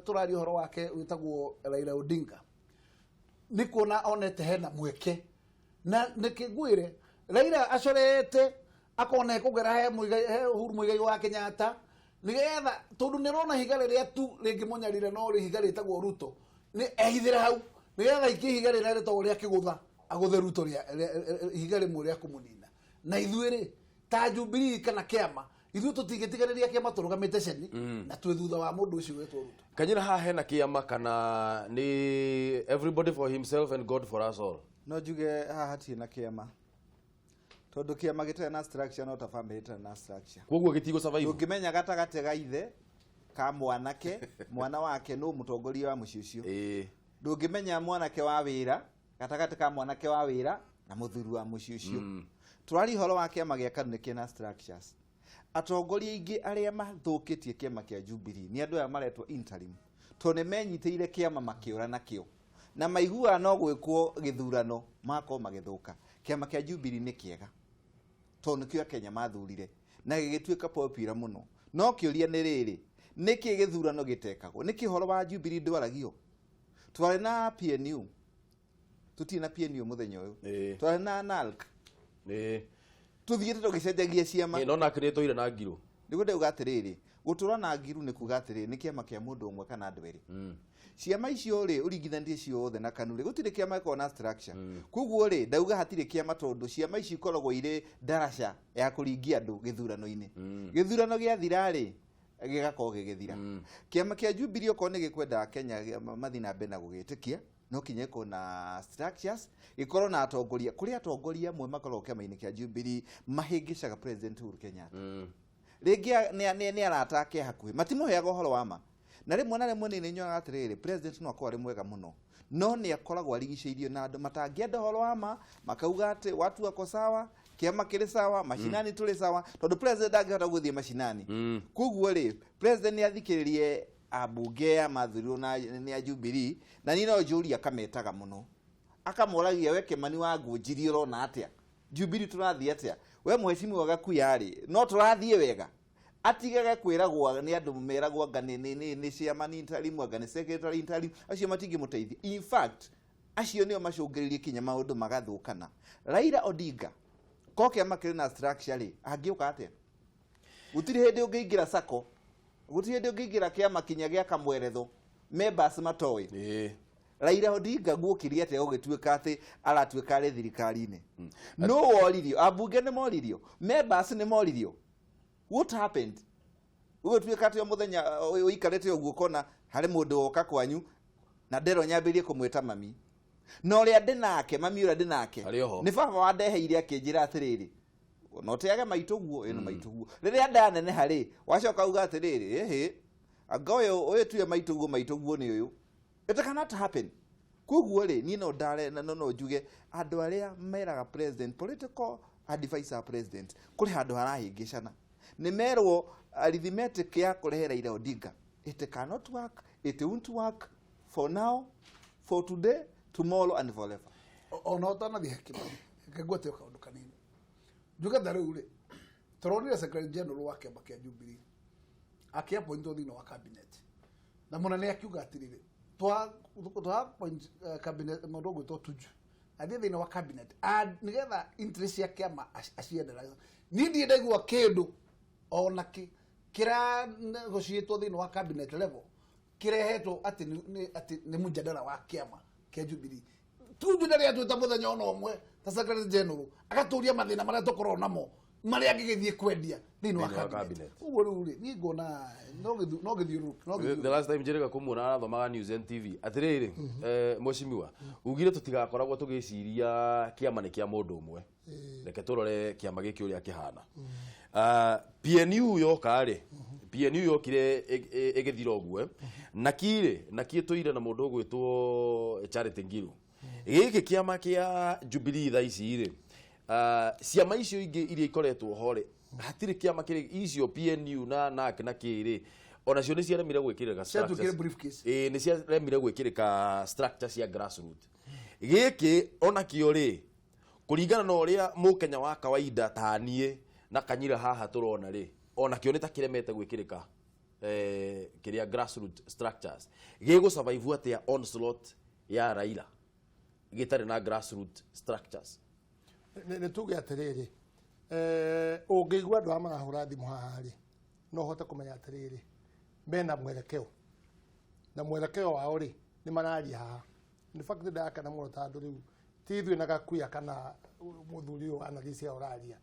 tũraria ũhoro wake wĩtagwo Raila Odinga nĩ kuona onete hena mweke, na nĩkĩ ngwĩre Raila acorete akona ekũgera he Muigai, he Uhuru Muigai wa Kenyatta nĩgetha tondũ nĩ arona ihiga rĩrĩa tu rĩngĩmũnyarire no ihiga rĩtagwo Ruto nĩ ehithĩre hau nĩgetha aikie ihiga rĩrĩa rĩtagwo rĩa kĩgũtha agũthe Ruto ihiga rĩmwe rĩa kũmũnina. Na ithuĩ rĩ ta Jubilee kana kĩama ithuĩ tũtingĩtiganĩria kĩama tũrũgamĩte ceni na twĩ thutha wa mũndũ ũcio wetwo Ruto. Kanyira haha hena kĩama kana nĩ everybody for himself and God for us all? No njuge haha hatirĩ na kĩama tondũ kĩama gĩtarĩ na structure no ta family ĩtarĩ na structure. Koguo gĩtigũ survive. Ndũngĩmenya gatagatĩ ga ithe Ka mwanake mwana wake nũ mũtongoria wa mũciĩ ũcio. Ndũngĩmenya mwanake wa wĩra gatagatĩ ka mwanake wa wĩra na mũthuri wa mũciĩ ũcio. Tũraria ũhoro wa kĩama gĩa KANU nĩ kĩna structures. Atongoria aingĩ arĩa mathũkĩtie kĩama kĩa Jubilee nĩ andũ aya maretwo interim, tondũ nĩ menyitĩire kĩama makĩũra nakĩo na maiguaga no gwĩkwo gĩthurano magakorwo magĩthũka. Kĩama kĩa Jubilee nĩ kĩega tondũ nĩkĩo Akenya mathurire na gĩgĩtuĩka popular mũno. No kĩũria nĩ rĩrĩ, nĩkĩ gĩthurano gĩtekagwo? Nĩkĩ ũhoro wa Jubilee ndwaragio? Twarĩ na PNU, tũtirĩ na PNU mũthenya ũyũ. Twarĩ na NALC, tũthiĩte tũgĩcenjagia ciama. No nake nĩ tũire na ngirũ. Nĩguo ndauga atĩrĩrĩ, gũtũra na ngiru nĩ kuga atĩrĩrĩ, nĩ kĩama kĩa mũndũ ũmwe kana andũ erĩ. Ciama icio rĩ, ũringithanĩtie ciothe na KANU rĩ, gũtirĩ kĩama gĩkoragwo na structure. Koguo rĩ, ndauga hatirĩ kĩama tondũ ciama ici ikoragwo irĩ ndaraca ya kũringia andũ gĩthurano-inĩ. Gĩthurano gĩathira rĩ, gĩgakorwo gĩgĩthira. Kĩama kĩa Jubilee okorwo nĩ gĩkwenda Kenya mathiĩ na mbere na gũgĩtĩkia, no kinya gĩkorwo na structures, gĩkorwo na atongoria. Kũrĩ atongoria amwe makoragwo kĩama-inĩ kĩa Jubilee mahĩngĩcaga President Uhuru Kenyatta. Rĩngĩ nĩ arata ake hakuhĩ, matimũheaga ũhoro wa ma. Na rĩmwe na rĩmwe nĩ nyonaga atĩrĩrĩ, president no akorwo arĩ mwega mũno, no nĩ akoragwo arigicĩirio na andũ matangĩenda ũhoro wa ma, makauga atĩ watu wako sawa, kĩama kĩrĩ sawa, macinani tũrĩ sawa, tondũ president ndangĩhota gũthiĩ macinani. Koguo rĩ, president nĩ athikĩrĩrie ambunge aya mathurirwo nĩ a Jubilee, na niĩ no njũrie akametaga mũno, akamoragia we Kĩmani wa Ngũnjiri ũrona atĩa, Jubilee tũrathiĩ atĩa, we mheshimiwa Gakuya rĩ, no tũrathiĩ wega. Atigage kwĩragwo nĩ andũ meragwo anga nĩ chairman interim, anga nĩ secretary interim, acio matingĩmũteithia. In fact, acio nĩo macũngĩrĩirie kinya maũndũ magathũkana. Raila Odinga ko kĩama kĩrĩ na structure rĩ, angĩũka atĩa? Gũtirĩ hĩndĩ ũngĩingĩra sacco, gũtirĩ hĩndĩ ũngĩingĩra kĩama kinya gĩa kamweretho members matoĩ. Raila Odinga guokire atĩa gũgĩtuĩka atĩ aratuĩka arĩ thirikari-inĩ? No woririo, ambunge nĩ moririo, members nĩ moririo. What happened? Ũgĩtuĩka atĩ o mũthenya ũikarĩte ũguo ũkona harĩ mũndũ woka kwanyu na ndero nyambĩrĩrie kũmwĩta mami. Na ũrĩa ndĩ nake, mami ũrĩa ndĩ nake, nĩ baba wandeheire akĩnjĩra atĩrĩrĩ, no teage maitũ guo, ĩno maitũ guo. Rĩrĩa ndaneneha rĩ, wacoka uga atĩrĩrĩ, ĩhĩ, anga ũyũ tuye maitũ guo, maitũ guo nĩ ũyũ. It cannot happen. Koguo rĩ, niĩ no ndare na no njuge andũ arĩa meraga president, political advisor president, kũrĩ handũ harahĩngĩcana. Nĩ merwo arithmetic ya kũrehe Raila Odinga. It cannot work, it won't work for now, for today, tomorrow and forever. Ona ũtanathiĩ Kĩmani, reke ngwete kaũndũ kanini. Njuge ta rĩu rĩ, tũronire Secretary General wa kĩama kĩa Jubilee akĩappointwo thĩinĩ wa cabinet. Na mũnene akiuga atĩrĩrĩ, twa appoint cabinet mũndũ ũgwĩtwo Tuju athiĩ thĩinĩ wa cabinet nĩgetha interest cia kĩama aciendereza. Niĩ ndirĩ ndaigua kĩndũ ona kĩ kĩranegotiatwo thĩinĩ wa cabinet level kĩrehetwo atĩ nĩ mũjadala wa kĩama kĩa Jubilee. Tuju ndarĩ atuĩte mũthenya ona ũmwe ta Secretary General agatũria mathĩna marĩa tũkoragwo namo marĩa angĩgĩthiĩ kwendia thĩinĩ wa cabinet. Ũguo rĩu rĩ, niĩ nguona no gĩthiũrũrũke. The last time njĩrĩga kũmuona arathomaga News NTV. Atĩrĩrĩ, mheshimiwa, ugire tũtigakoragwo tũgĩciria kĩama nĩ kĩa mũndũ ũmwe. Reke tũrore kĩama gĩkĩ ũrĩa kĩhana. PNU yoka rĩ, PNU yokire ĩgĩthira ũguo. Naki rĩ, naki ĩtũire na mũndũ ũgwĩtwo Charity Ngilu. Gĩkĩ kĩama kĩa Jubilee thaa ici rĩ, ciama icio ingĩ iria ikoretwo ho rĩ, hatirĩ kĩama kĩrĩ icio PNU na NAC na kĩ rĩ, onacio nĩ ciaremire gwĩkĩrĩka structures. Nĩ ciaremire gwĩkĩrĩka structure cia grassroots. Gĩkĩ onakĩo rĩ, kũringana na ũrĩa mũkenya wa kawaida ta niĩ na Kanyira haha tũrona rĩ, onakĩo nĩ ta kĩremete gwĩkĩrĩka kĩrĩa grassroots structures. Gĩgũ survive atĩa onslaught ya Raila gĩtarĩ na grassroots structures? Nĩ tuge atĩrĩrĩ, ũngĩigua andũ aya marahũra thimũ haha rĩ, no ũhote kũmenya atĩrĩrĩ, mena mwerekeo. Na mwerekeo wao rĩ, nĩ mararia haha. In fact, ndakena mũno tondũ rĩu ti ithuĩ na Gakuya kana mũthuri ũyũ analyst ũraria.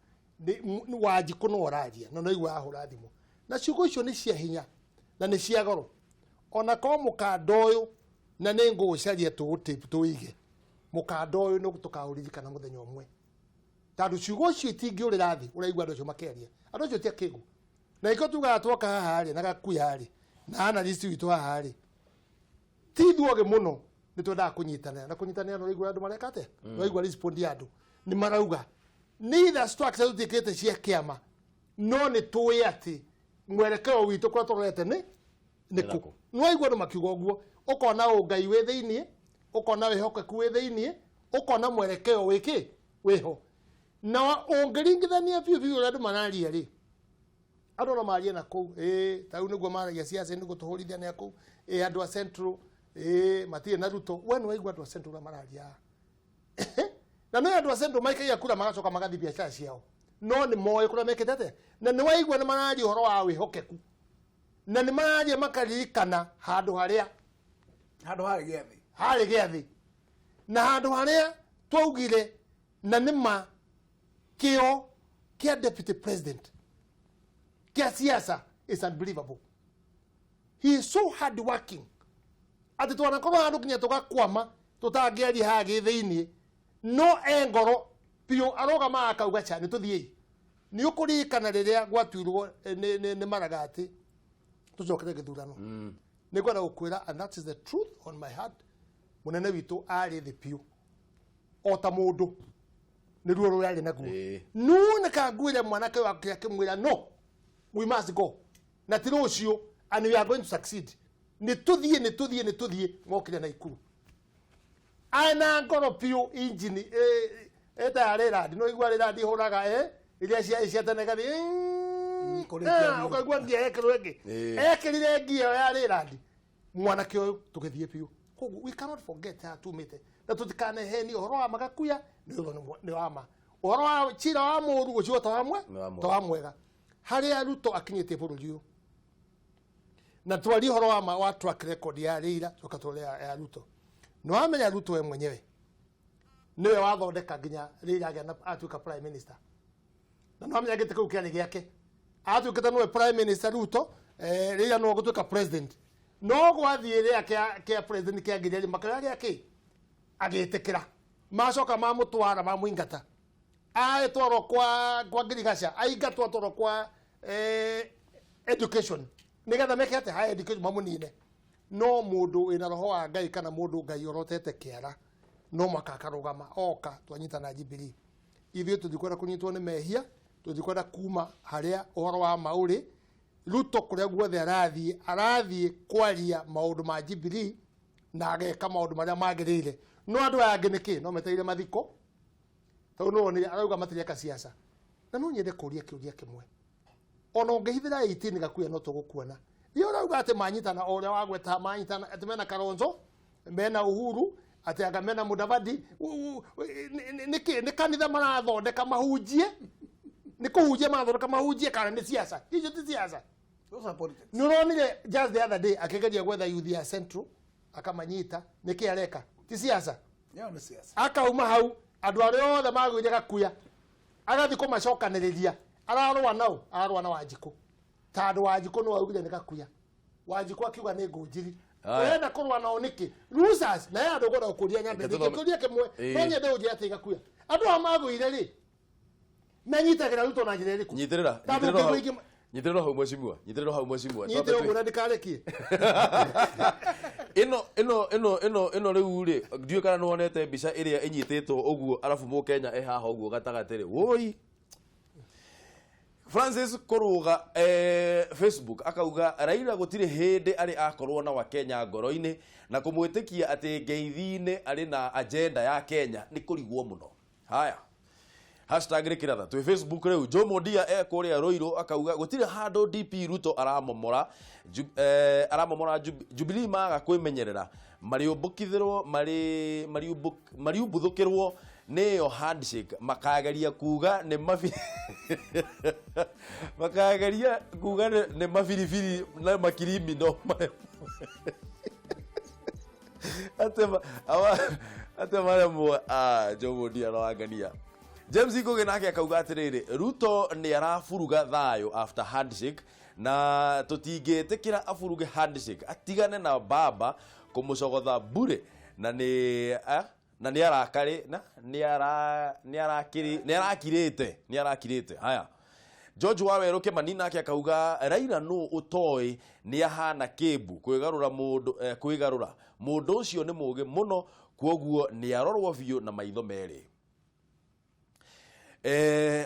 Nĩ Wanjikũ no ũraria, na no igua ahũra thimũ. Na ciugo icio nĩ cia hinya na nĩ cia goro. Ona korwo mũkanda ũyũ na nĩ ngũũcaria tũũtape tũige, mũkanda ũyũ nĩ tũkaũririkana mũthenya ũmwe. Tondũ ciugo icio itingĩũrĩra thĩ, ũraigua andũ acio makĩaria. Andũ acio ti akĩgu. Na ikĩo tugaga twoka haha rĩ, na Gakuya rĩ, Na analyst witũ haha rĩ, ti ithuothe mũno nĩ twendaga kũnyitanĩra na kũnyitanĩra nĩ ũraigua andũ mareka atĩa? Nĩ ũraigua respond ya andũ nĩ marauga neither structure tũtiĩkĩrĩte cia kĩama, no nĩ tũĩ atĩ mwerekeo witũ kũrĩa tũrorete nĩ nĩkũ. Nĩ waigua andũ makiuga ũguo, ũkona ũngai wĩ thĩiniĩ, ũkona wĩhokeku wĩ thĩiniĩ, ũkona mwerekeo wĩkĩ wĩho. Na ũngĩringithania biũ biũ ũrĩa andũ mararia rĩ, andũ no marie na kũu ĩĩ, ta rĩu nĩguo maragia ciaca nĩguo tũhũrithania kũu, ĩĩ andũ a Central ĩĩ matirĩ na Ruto. We nĩ waigua andũ a Central ũrĩa mararia? Na nĩ andũ a Central maikagia kura magacoka magathiĩ biacara ciao, no nĩ moĩ kũrĩa mekĩte atĩa. Na nĩ waigua nĩ mararia ũhoro wa wĩhokeku, na nĩ mararia makaririkana handũ harĩa handũ harĩ gĩathĩ, harĩ gĩathĩ, na handũ harĩa twaugire na nĩ ma kĩo kĩa deputy president kĩa siasa is unbelievable. He is so hard working atĩ twanakorwo handũ nginya tũgakwama tũtangĩaria haha gĩthĩiniĩ, no e ngoro biũ arũgamaga akauga cha nĩ tũthiĩi. Nĩ ũkũririkana rĩrĩa gwatuirwo nĩ Maraga atĩ tũcokere gĩthurano, nĩ ngwenda gũkwĩra, and that is the truth on my heart, mũnene witũ arĩ thĩ biũ o ta mũndũ nĩ ruo rũrĩa arĩ naguo. No nĩ kanguĩre mwanake wake akĩmwĩra, "No, we must go na ti rũciũ, and we are going to succeed. Nĩ tũthiĩ, nĩ tũthiĩ, nĩ tũthiĩ." Mokire na ikuru ana ngoro biũ injini ĩta ya rĩrandi. No igua rĩrandi hũraga iria cia tene gathi Kũrĩkia biũ. Ũkaigua ngia ekĩrwo ĩngĩ. Ekĩrire ngia ĩyo ya rĩrandi mwanake ũyũ, tũgĩthiĩ biũ. Koguo we cannot forget haha tumĩte, na tũtikanahenio ũhoro wa magakuya nĩ ũndũ nĩ wa ma. Ũhoro wa cira wa mũru ũcio ta wa mwe Nĩ wa mwega. Ta wa mwega harĩa Ruto akinyĩtie bũrũri ũyũ. Na twarie ũhoro wa ma wa track record ya Raila, coka tũrore ya Ruto. Nĩ wamenya Ruto we mwenyewe nĩwe wathondeka nginya Raila agĩa na atuĩka prime minister, na nĩ wamenya gĩtĩ kĩu kĩarĩ gĩake, atuĩkĩte nĩwe prime minister Ruto, Raila nĩwe gũtuĩka president. No gwathiĩ rĩa kĩa president kĩangĩrĩria makĩrĩa gĩa kĩ agĩtĩkĩra, macoka mamũtwara mamũingata, agĩtwarwo kwa ngirigaca, aingatwo atwarwo kwa education nigetha meke atĩ higher education mamũnine. No mũndũ wĩna roho wa Ngai kana mũndũ Ngai orotete kĩara no mwaka akarũgama oka twanyitana Jubilee. Ithuĩ tũtikwenda kũnyitwo nĩ mehia, tũtikwenda kuma harĩa ũhoro wa ma ũrĩ. Ruto kũrĩa guothe arathiĩ, arathiĩ kwaria maũndũ ma Jubilee na ageka maũndũ marĩa magĩrĩire. No andũ aya angĩ nĩkĩ no metereire mathiko, tondũ nĩ wonire arauga matireka siasa. Na no nyende kũria kĩũria kĩmwe, ona ũngĩhithĩra 18 gakuya no tũgũkuona. Rĩrĩa ũrauga atĩ manyitana, o ũrĩa wagweta manyitana atĩ mena Kalonzo, mena Uhuru, atĩ anga mena Mudavadi, nĩkĩ nĩ kanitha marathondeka mahunjie? Nĩ kũhunjia marathondeka mahunjie kana nĩ siasa? Icio ti siasa. Those are politics. Nĩ ũronire just the other day akĩgeria gwetha youth ya Central akamanyita, nĩkĩ areka? Ti siasa? Ĩyo nĩ siasa. Akauma hau andũ arĩa othe magũire gakuya agathiĩ kũmacokanĩrĩria, ararũa nao, ararũa na Wanjikũ, tondũ Wanjikũ nĩ waugire nĩ gakuya. Wanjikũ akiuga nĩ ngũnjiri. Aya. Ũrenda kũrũa nao nĩkĩ? Losers. Na andũ ngwenda gũkũria nyambe Reke tũthome. kĩũria kĩmwe. No nyende ũnjĩre atĩ gakuya andũ aya magũire rĩ, menyitagĩra Ruto na njĩra ĩrĩkũ? Nyitĩrĩra. Tondũ Nyitĩrĩra hau. ũngĩigua Nyitĩrĩra hau, mheshimiwa, nyitĩrĩra hau, mheshimiwa. Nyitĩrĩra ũguo na ndikarekie. Ĩno rĩu rĩ, ndiũĩ kana nĩwonete mbica ĩrĩa ĩnyitĩtwo ũguo, arabu mũkenya ĩ haha ũguo gatagatĩ rĩ, woi Francis Kũrũga Facebook akauga Raila gũtirĩ hĩndĩ arĩ akorwo na Wakenya ngoro-inĩ, na kũmwĩtĩkia atĩ ngeithi-inĩ arĩ na agenda ya Kenya nĩ kũrigwo mũno. Haya, hashtag rĩkĩratha twĩ Facebook. Rĩu Joe Mondia e kũrĩa Ruiru akauga gũtirĩ handũ DP Ruto aramomora aramomora Jubilee maga kwĩmenyerera mariũmbũkithĩrwo mari mariumbuthũkĩrwo nĩyo handshake, makageria kuga nĩ mabi makageria kuga nĩ mabiribiri na makirimino atĩ maremwo. Ah, Joe Mondia no angania. James Ngugi nake akauga atĩrĩrĩ, Ruto nĩ araburuga thayũ after handshake, na tũtingĩtĩkĩra aburuge handshake, atigane na baba kũmũcogotha bure, na nĩ na nĩ arakari na nĩ ara nĩ arakiri nĩ arakirĩte nĩ arakirĩte. Haya. George Wawerũ Kĩmani nake akauga Raila nũ ũtoĩ nĩ ahana kĩmbu kwĩgarũra mũndũ kwĩgarũra mũndũ ũcio nĩ mũgĩ mũno kwoguo nĩ arorwo biũ na maitho merĩ.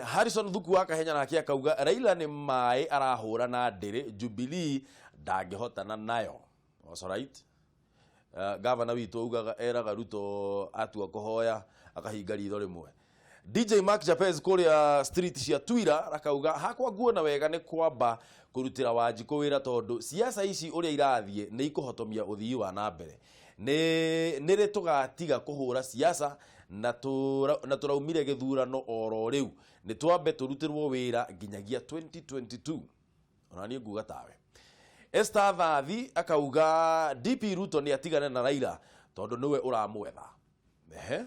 Harrison Thuku wa Kahenya nake akauga Raila nĩ maĩ arahũra na ndĩrĩ Jubilee ndangĩhotana nayo. That's right. Gavana witũ augaga eraga Ruto atua kũhoya akahinga ritho rĩmwe. DJ Mark Japez kũrĩa street cia Twira akauga hakwa nguona wega nĩ kwamba kũrutĩra Wanjikũ wĩra tondũ siasa ici ũrĩa irathiĩ nĩ ikũhotomia ũthii wa na mbere. Nĩ rĩ tũgatiga kũhũra siasa na tũraumire gĩthurano oro rĩu nĩ twambe tũrutĩrwo wĩra nginyagia 2022. Ona niĩ nguga tawe. Esther Thathi akauga DP Ruto nĩ atigane na Raila tondũ nĩwe ũramwetha. Ehe.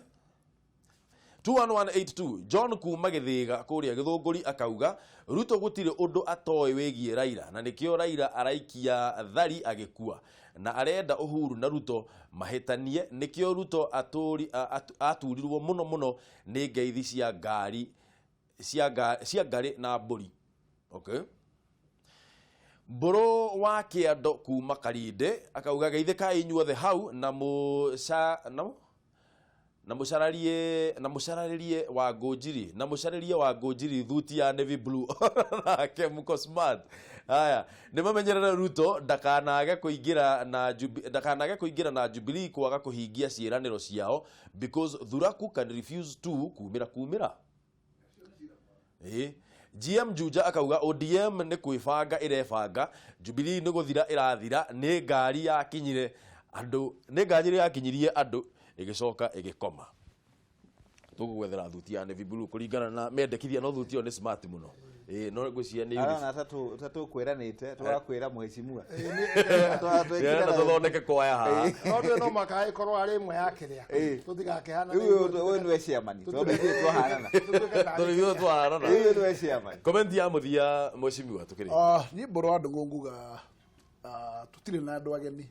21182 John kuma Gĩthĩga kũrĩa Gĩthũngũri akauga Ruto gũtirĩ ũndũ atoĩ wĩgiĩ Raila na nĩkĩo Raila araikia thari agĩkua na arenda Uhuru na Ruto mahĩtanie nĩkĩo Ruto aturirwo mũno mũno nĩ ngeithi cia ngari cia ngarĩ na mbũri. Okay. Mbũrũ wa Kĩando kuma Karinde akauga geithĩkai inyuothe hau na mũcararĩrie wa Ngũnjiri na mũcarĩrie wa Ngũnjiri thuti ya navy blue nake mũko smart. Haya nĩ mamenyerere Ruto ndakanage kũingĩra na Jubilee kwaga kũhingia ciĩranĩro ciao because Thuraku can refuse to kumĩra. GM Juja akauga ODM nĩ kwĩbanga ĩrebanga Jubilee nĩ gũthira ĩrathira nĩ ngari yakinyire andũ nĩ ngari yakinyirie andũ ĩgĩcoka ĩgĩkoma. Tũgũgwethera thuti ya navy blue kũringana na mendekithia no thuti ĩyo nĩ smart mũno. No ngwĩciria nĩ Arona tatukwĩranĩte tũgakwĩra mheshimiwa. Ĩrenda tũthondeke kwaya haha. No ndĩ no maka ĩkorwo arĩ ĩmwe ya kĩrĩa. Tũtigakĩhana. Ũyũ nĩwe chairman. Tondũ ithuĩ twahanana. Tondũ ithuĩ twahanana. Ũyũ nĩwe chairman. Comment ya mũthia mheshimiwa tũkĩrĩ. Niĩ mbũrũ wa ndũng'ũ nguga tũtirĩ na andũ ageni.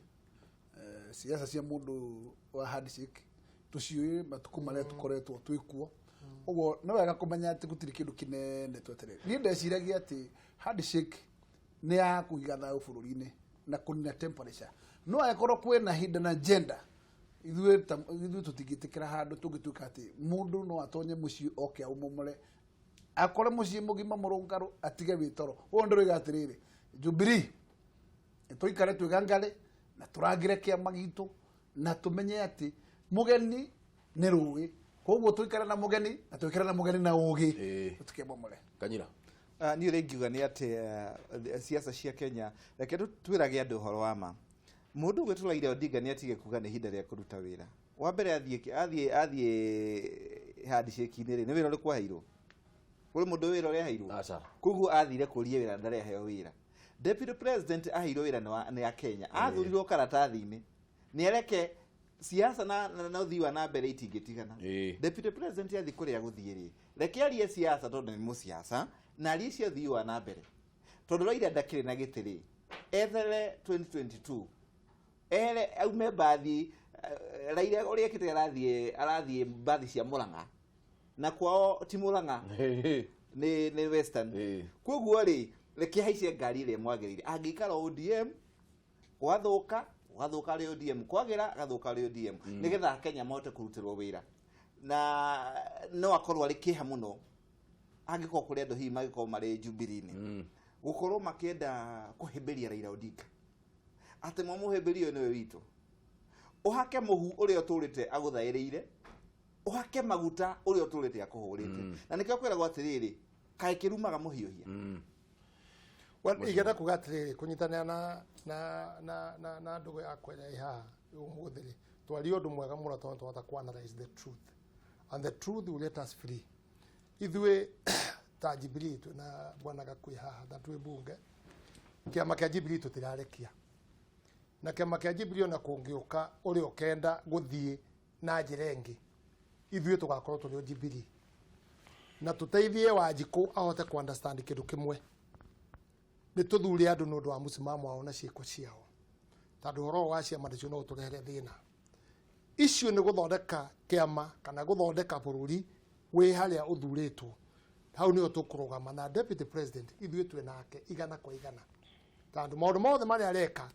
Siasa cia mũndũ wa handshake tũciũĩ matukũ marĩa tũkoretwo twĩkuo. Ũguo nĩ wega kũmenya atĩ gũtirĩ kĩndũ kĩnene twetereire. Niĩ ndeciragia atĩ handshake nĩ ya kũiga thayũ bũrũri-inĩ na kũnina temperature. No angĩkorwo kwĩna hidden agenda ithuĩ tũtingĩtĩkĩra handũ tũngĩtuĩka atĩ mũndũ no atonye mũciĩ oke aũmomore akore mũciĩ mũgima mũrũngarũ atige wĩtoro. Ũguo ndĩroiga atĩrĩrĩ, Jubilee tũikare twĩgangare na tũrangĩre kĩama gitũ na tũmenye atĩ mũgeni nĩ rũĩ. Koguo tũikare na mũgeni na tũikare na mũgeni na ũgĩ tũtikemomore. Kanyira. Niĩ ũrĩa ingiuga nĩ atĩ siasa cia Kenya reke twĩrage andũ ũhoro wa ma. Mũndũ ũgwĩtwo Raila Odinga nĩ atige kuga nĩ ihinda rĩa kũruta wĩra. Wa mbere athiĩ handshake-inĩ rĩ, nĩ wĩra ũrĩkũ aheirwo? Kũrĩ mũndũ wĩra ũrĩa aheirwo? Koguo athire kũria wĩra ndareheo wĩra. Deputy President aheirwo wĩra nĩ a Kenya. Athurirwo karatathi-inĩ. Nĩ areke siasa na ũthii wa na mbere itingĩtigana. Deputy President athiĩ kũrĩa gũthiĩ rĩ, reke arie siasa tondũ nĩ mũsiasa na arie cia ũthii wa na mbere. Tondũ Raila ndakĩrĩ na gĩtĩ rĩ, ethere 2022 ere aume mbathi Raila ũrĩa ekĩte arathiĩ mbathi cia Murang'a na kwao ti Murang'a nĩ Western. Koguo rĩ reke ahaice ngari ĩrĩa ĩmwagĩrĩire. Angĩikara ODM gwathũka gathũka rĩ ODM kwagĩra gathũka rĩ ODM nĩgetha Kenya mahote kũrutĩrwo wĩra. Na no akorwo arĩ kĩeha mũno angĩkorwo kũrĩ andũ hihi mangĩkorwo marĩ Jubilee-inĩ gũkorwo makĩenda kũhĩmbĩria Raila Odinga atĩ mwamũhĩmbĩria ũyũ nĩwe witũ, ũhake mũhu ũrĩa ũtũrĩte agũthaĩrĩire, ũhake maguta ũrĩa ũtũrĩte akũhũrĩte. Na nĩkĩo kwĩragwo atĩrĩrĩ, kaĩ kĩrumaga mũhiũhia. Well, igenda kuga atĩrĩrĩ kũnyitanĩra na ndũgũ yakwa ĩrĩa ĩ haha ũmũthĩ rĩ, twarie ũndũ mwega mũno tondũ twahota kũ analyze the truth and the truth will let us free. Ithuĩ ta Jubilee twĩna bwana Gakuĩ haha na twĩ bunge, kĩama kĩa Jubilee tũtirarekia na kĩama kĩa Jubilee ona kũngĩũka ũrĩa ũkenda gũthiĩ na njĩra ĩngĩ ithuĩ tũgakorwo tũrĩ o Jubilee na tũteithie Wanjikũ ahote ku understand kĩndũ kĩmwe nĩ tũthure andũ nĩ ũndũ wa mũsimamo wao na ciĩko ciao tondũ ũhoro wa ciama nacio no ũtũrehere thĩna. Icio nĩ gũthondeka kĩama kana gũthondeka bũrũri wĩ harĩa ũthurĩtwo. Hau nĩho tũkũrũgama na deputy president, ithuĩ twĩ nake igana kwa igana, tondũ maũndũ mothe marĩa areka,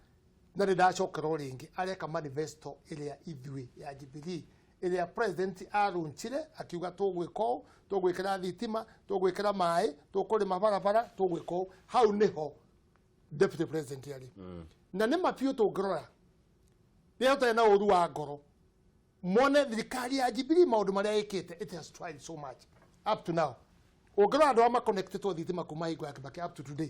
na nĩ ndacokera o rĩngĩ, areka manifesto ĩrĩa ithuĩ ya Jubilee, ĩrĩa president arunchire akiuga tũgwĩka ũũ, tũgwĩkĩra thitima, tũgwĩkĩra maĩ, tũkũrĩma barabara, tũgwĩka ũũ. Hau nĩho deputy president arĩ. Na nĩ ma biũ, tũngĩrora rĩrĩa tũtarĩ na ũru wa ngoro, mone thirikari ya Jubilee maũndũ marĩa ĩkĩte, it has tried so much up to now. Ũngĩrora andũ arĩa maconnectetwo thitima kuma hingo ya Kibaki up to today,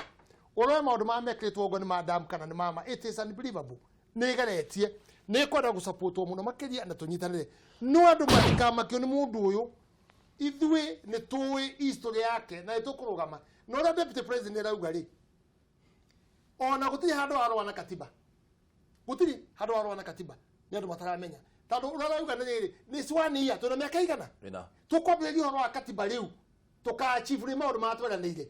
ũrore maũndũ marĩa mekĩrĩtwo ũguo nĩ ma dam kana nĩ mama, it is unbelievable. Nĩ ĩgeretie, nĩ ĩkwenda gũsupportwo mũno makĩria na tũnyitanĩre, no andũ matikamakio nĩ mũndũ ũyũ. Ithuĩ nĩ tũĩ history yake na nĩ tũkũrũgama na ũrĩa deputy president arauga rĩ. Ona gũtirĩ handũ arũa na katiba, gũtirĩ handũ arũa na katiba. Nĩ andũ mataramenya, tondũ ũrĩa arauga nĩ rĩrĩ, nĩ cwania twĩna mĩaka igana ĩna. Tũkwambĩrĩria ũhoro wa katiba rĩu, tũka-achieve rĩ maũndũ marĩa tweranĩire.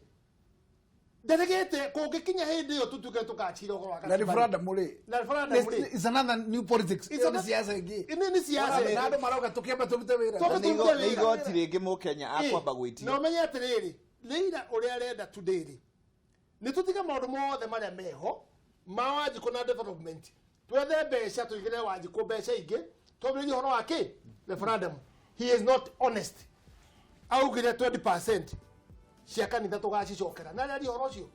Nderegete kũngĩkinya hĩndĩ ĩyo tũtuĩke tũkachira ũhoro wa Na katiba rĩ. Referendum rĩ, Na referendum rĩ, is another new politics. It's Ĩyo nĩ siasa ĩngĩ. Nĩ siasa ĩngĩ. Na andũ marauga tũkĩamba tũrute wĩra. Twambe Nĩ tũrute wĩra. igoti rĩngĩ mũkenya akwamba gwĩtia. Na ũmenye atĩrĩrĩ, Leila ũrĩa arenda today rĩ, nĩ tũtige maũndũ mothe marĩa meho ma Wanjikũ na development, twethe mbeca, tũigĩre Wanjikũ mbeca ingĩ, twambĩrĩrie ũhoro wa kĩ referendum. He is not honest. Augire 20% cia kanitha tũgacicokera, na araria ũhoro ũcio,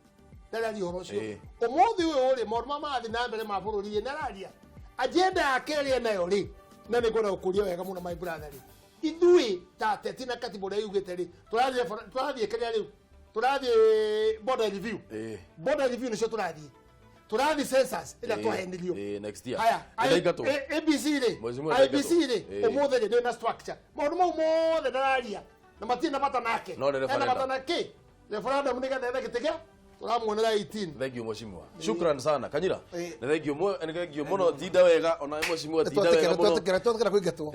ndararia ũhoro ũcio. Ũmũthĩ ũyũ rĩ, maũndũ marĩa marathiĩ na mbere ma bũrũri rĩ, nĩararia agenda yake ĩrĩa enayo rĩ. Na nĩ ngwenda gũkũria wega mũno, my brother rĩ, ithuĩ ta ateti na katiba ũrĩa yugĩte rĩ, tũrathiĩ kĩrĩa rĩu tũrathiĩ border review. Border review nĩcio tũrathiĩ census ĩrĩa twahenirio. Next year. Haya. Nĩndaingatwo. ABC rĩ, Mheshimiwa IBC ndaingatwo. rĩ, ũmũthĩ rĩ, ndĩ na structure, maũndũ mau mothe ndararia na matirĩ na bata nake. No nĩ Ena referendum. bata na kĩ? Referendum, nĩgetha ethe gĩtĩ kĩa tũramuonera 18. Thank you, mheshimiwa, shukran sana. Kanyira, nĩ thank you, nĩ thank you mũno. Tinda wega ona mheshimiwa, tinda wega mũno. Twatĩkĩra kũingatwo.